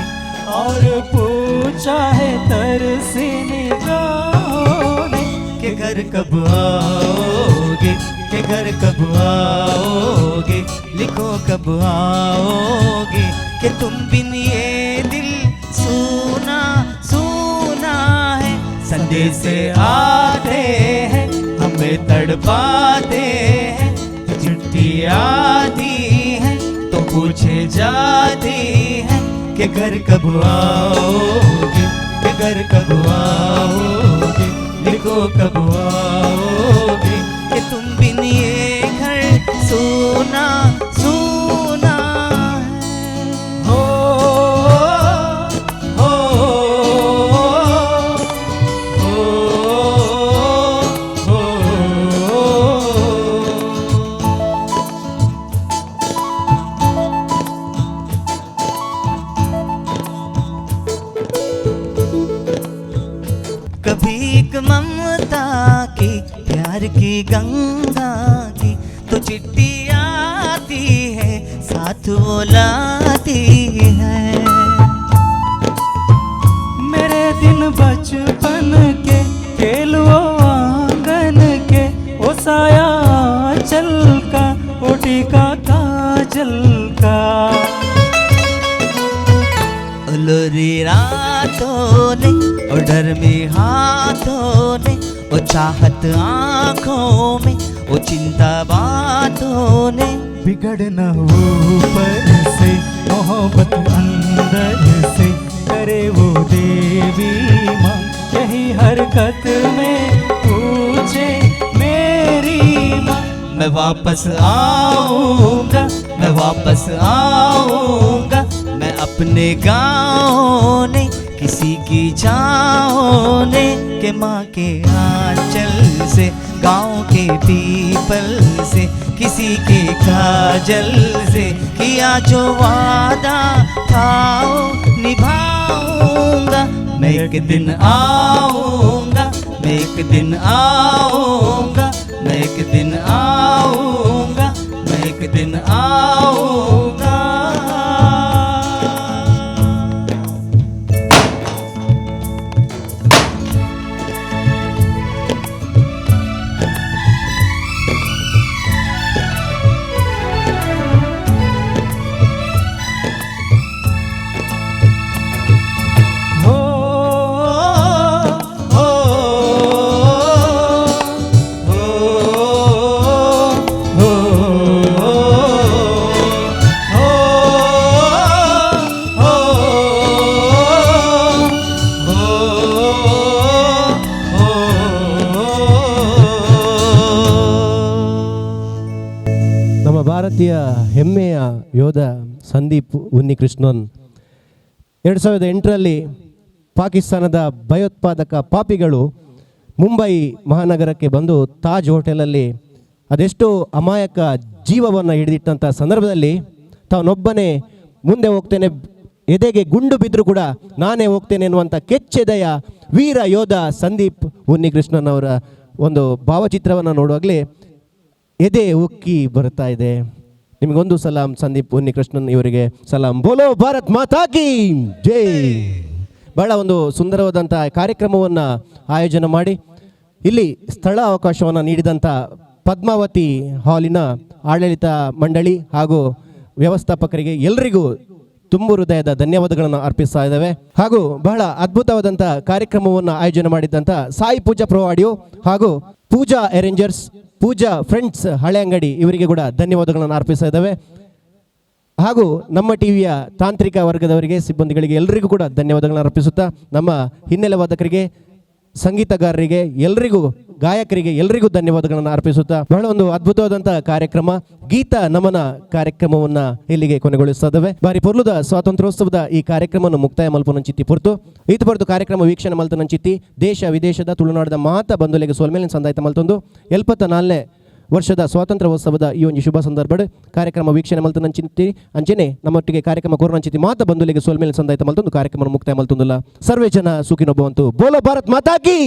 Speaker 4: और पूछा है तरसी निगाहों ने
Speaker 2: कि घर कब आओगे, कि घर कब आओगे, लिखो कब आओगे, कि तुम बिन ये दिल सूना सूना है। संदेशे आते हैं, हमें तड़पाते हैं, चिट्ठी आती है तो पूछे जाती है कि घर कब आओगे, कि घर कब आओगे, लिखो कब आओगे, कि तुम बिन ये घर सूना सूना है।
Speaker 4: हो हो हो हो हो।
Speaker 2: कभी एक ममता की, प्यार की गंगा की तो चिट्ठी आती है, साथ वो लाती है।
Speaker 4: मेरे दिन बचपन के, खेल वो आंगन के, ओ साया चल का, ओ टीका काजल का।
Speaker 2: लोरी रातों ने, ओ डर में हाथों ने, ओ चाहत आँखों में, ओ चिंता बातों ने,
Speaker 4: बिगड़ना ऊपर से, मोहब्बत अंदर से, करे वो देवी माँ यही हरकत में पूछे मेरी माँ।
Speaker 2: मैं वापस आऊँगा, मैं वापस आऊँगा, मैं अपने गाँव ने, किसी की जाओ ने, के माँ के आंचल से, गाँव के पीपल से, किसी के काजल से, किया जो वादा था वो निभाऊंगा। मैं एक दिन आऊँगा, मैं एक दिन आऊँगा, मैं एक दिन आऊँगा, मैं एक दिन आऊँगा।
Speaker 4: हो हो हो हो हो हो हो।
Speaker 1: ನಮ್ಮ ಭಾರತೀಯ ಹೆಮ್ಮೆಯ ಯೋಧ ಸಂದೀಪ್ ಉನ್ನಿಕೃಷ್ಣನ್ 2008ರಲ್ಲಿ ಪಾಕಿಸ್ತಾನದ ಭಯೋತ್ಪಾದಕ ಪಾಪಿಗಳು ಮುಂಬೈ ಮಹಾನಗರಕ್ಕೆ ಬಂದು ತಾಜ್ ಹೋಟೆಲಲ್ಲಿ ಅದೆಷ್ಟೋ ಅಮಾಯಕ ಜೀವವನ್ನು ಹಿಡಿದಿಟ್ಟಂಥ ಸಂದರ್ಭದಲ್ಲಿ ತಾನೊಬ್ಬನೇ ಮುಂದೆ ಹೋಗ್ತೇನೆ, ಎದೆಗೆ ಗುಂಡು ಬಿದ್ದರೂ ಕೂಡ ನಾನೇ ಹೋಗ್ತೇನೆ ಎನ್ನುವಂಥ ಕೆಚ್ಚೆದೆಯ ವೀರ ಯೋಧ ಸಂದೀಪ್ ಉನ್ನಿಕೃಷ್ಣನ್ ಅವರ ಒಂದು ಭಾವಚಿತ್ರವನ್ನು ನೋಡುವಾಗಲೇ ಎದೆ ಉಕ್ಕಿ ಬರ್ತಾ ಇದೆ. ನಿಮಗೊಂದು ಸಲಾಂ. ಸಂದೀಪ್ ಉನ್ನಿಕೃಷ್ಣನ್ ಇವರಿಗೆ ಸಲಾಂ. ಬೋಲೋ ಭಾರತ್ ಮಾತಾ ಕಿ ಜೈ. ಬಹಳ ಒಂದು ಸುಂದರವಾದಂಥ ಕಾರ್ಯಕ್ರಮವನ್ನು ಆಯೋಜನೆ ಮಾಡಿ ಇಲ್ಲಿ ಸ್ಥಳ ಅವಕಾಶವನ್ನು ನೀಡಿದಂಥ ಪದ್ಮಾವತಿ ಹಾಲಿನ ಆಡಳಿತ ಮಂಡಳಿ ಹಾಗೂ ವ್ಯವಸ್ಥಾಪಕರಿಗೆ ಎಲ್ಲರಿಗೂ ತುಂಬು ಹೃದಯದ ಧನ್ಯವಾದಗಳನ್ನು ಅರ್ಪಿಸ್ತಾ ಇದ್ದೇವೆ. ಹಾಗೂ ಬಹಳ ಅದ್ಭುತವಾದಂಥ ಕಾರ್ಯಕ್ರಮವನ್ನು ಆಯೋಜನೆ ಮಾಡಿದ್ದಂಥ ಸಾಯಿ ಪೂಜಾ ಪ್ರೋ ಆಡಿಯೋ ಹಾಗೂ ಪೂಜಾ ಅರೇಂಜರ್ಸ್, ಪೂಜಾ ಫ್ರೆಂಡ್ಸ್ ಹಳೆ ಅಂಗಡಿ ಇವರಿಗೆ ಕೂಡ ಧನ್ಯವಾದಗಳನ್ನು ಅರ್ಪಿಸ್ತಾ ಇದ್ದೇವೆ. ಹಾಗೂ ನಮ್ಮ ಟಿವಿಯ ತಾಂತ್ರಿಕ ವರ್ಗದವರಿಗೆ, ಸಿಬ್ಬಂದಿಗಳಿಗೆ ಎಲ್ಲರಿಗೂ ಕೂಡ ಧನ್ಯವಾದಗಳನ್ನು ಅರ್ಪಿಸುತ್ತಾ, ನಮ್ಮ ಹಿನ್ನೆಲೆ ವಾದಕರಿಗೆ, ಸಂಗೀತಗಾರರಿಗೆ, ಎಲ್ರಿಗೂ, ಗಾಯಕರಿಗೆ ಎಲ್ರಿಗೂ ಧನ್ಯವಾದಗಳನ್ನು ಅರ್ಪಿಸುತ್ತಾ, ಬಹಳ ಒಂದು ಅದ್ಭುತವಾದಂತಹ ಕಾರ್ಯಕ್ರಮ ಗೀತ ನಮನ ಕಾರ್ಯಕ್ರಮವನ್ನ ಇಲ್ಲಿಗೆ ಕೊನೆಗೊಳಿಸ್ತಾ ಇದ್ದೇವೆ. ಬಾರಿ ಪೊರ್ಲುದ ಸ್ವಾತಂತ್ರ್ಯೋತ್ಸವದ ಈ ಕಾರ್ಯಕ್ರಮವನ್ನು ಮುಕ್ತಾಯ ಮಲ್ಪುನಂಚಿತ್ತಿ ಪೊರ್ತು. ಈತ ಪೊರ್ತು ಕಾರ್ಯಕ್ರಮ ವೀಕ್ಷಣೆ ಮಲ್ತನಂಚಿತ್ತಿ ದೇಶ ವಿದೇಶದ ತುಳುನಾಡದ ಮಾತ ಬಂಧುಲೆಗ್ ಸೊಲ್ಮೆಲೆನ್ ಸಂದಾಯ್ತ ಮಲ್ತೊಂದು, 74ನೇ ವರ್ಷದ ಸ್ವಾತಂತ್ರ್ಯೋತ್ಸವದ ಈ ಒಂದು ಶುಭ ಸಂದರ್ಭಡ್ ಕಾರ್ಯಕ್ರಮ ವೀಕ್ಷಣೆ ಮಲ್ತನಂಚಿತ್ತಿ, ಅಂಚನೆ ನಮ್ಮೊಟ್ಟಿಗೆ ಕಾರ್ಯಕ್ರಮ ಕೊರ್ನಂಚಿತ್ತಿ ಮಾತ ಬಂಧುಲೆಗ್ ಸೊಲ್ಮೆಲೆನ್ ಸಂದಾಯ್ತ ಮಲ್ತೊಂದು ಕಾರ್ಯಕ್ರಮ ಮುಕ್ತಾಯ ಮಲ್ತೊಂದುಲ್ಲ. ಸರ್ವೇ ಜನ ಸುಖಿನೋ ಭವಂತು. ಬೋಲೋ ಭಾರತ್ ಮಾತಾ ಕಿ.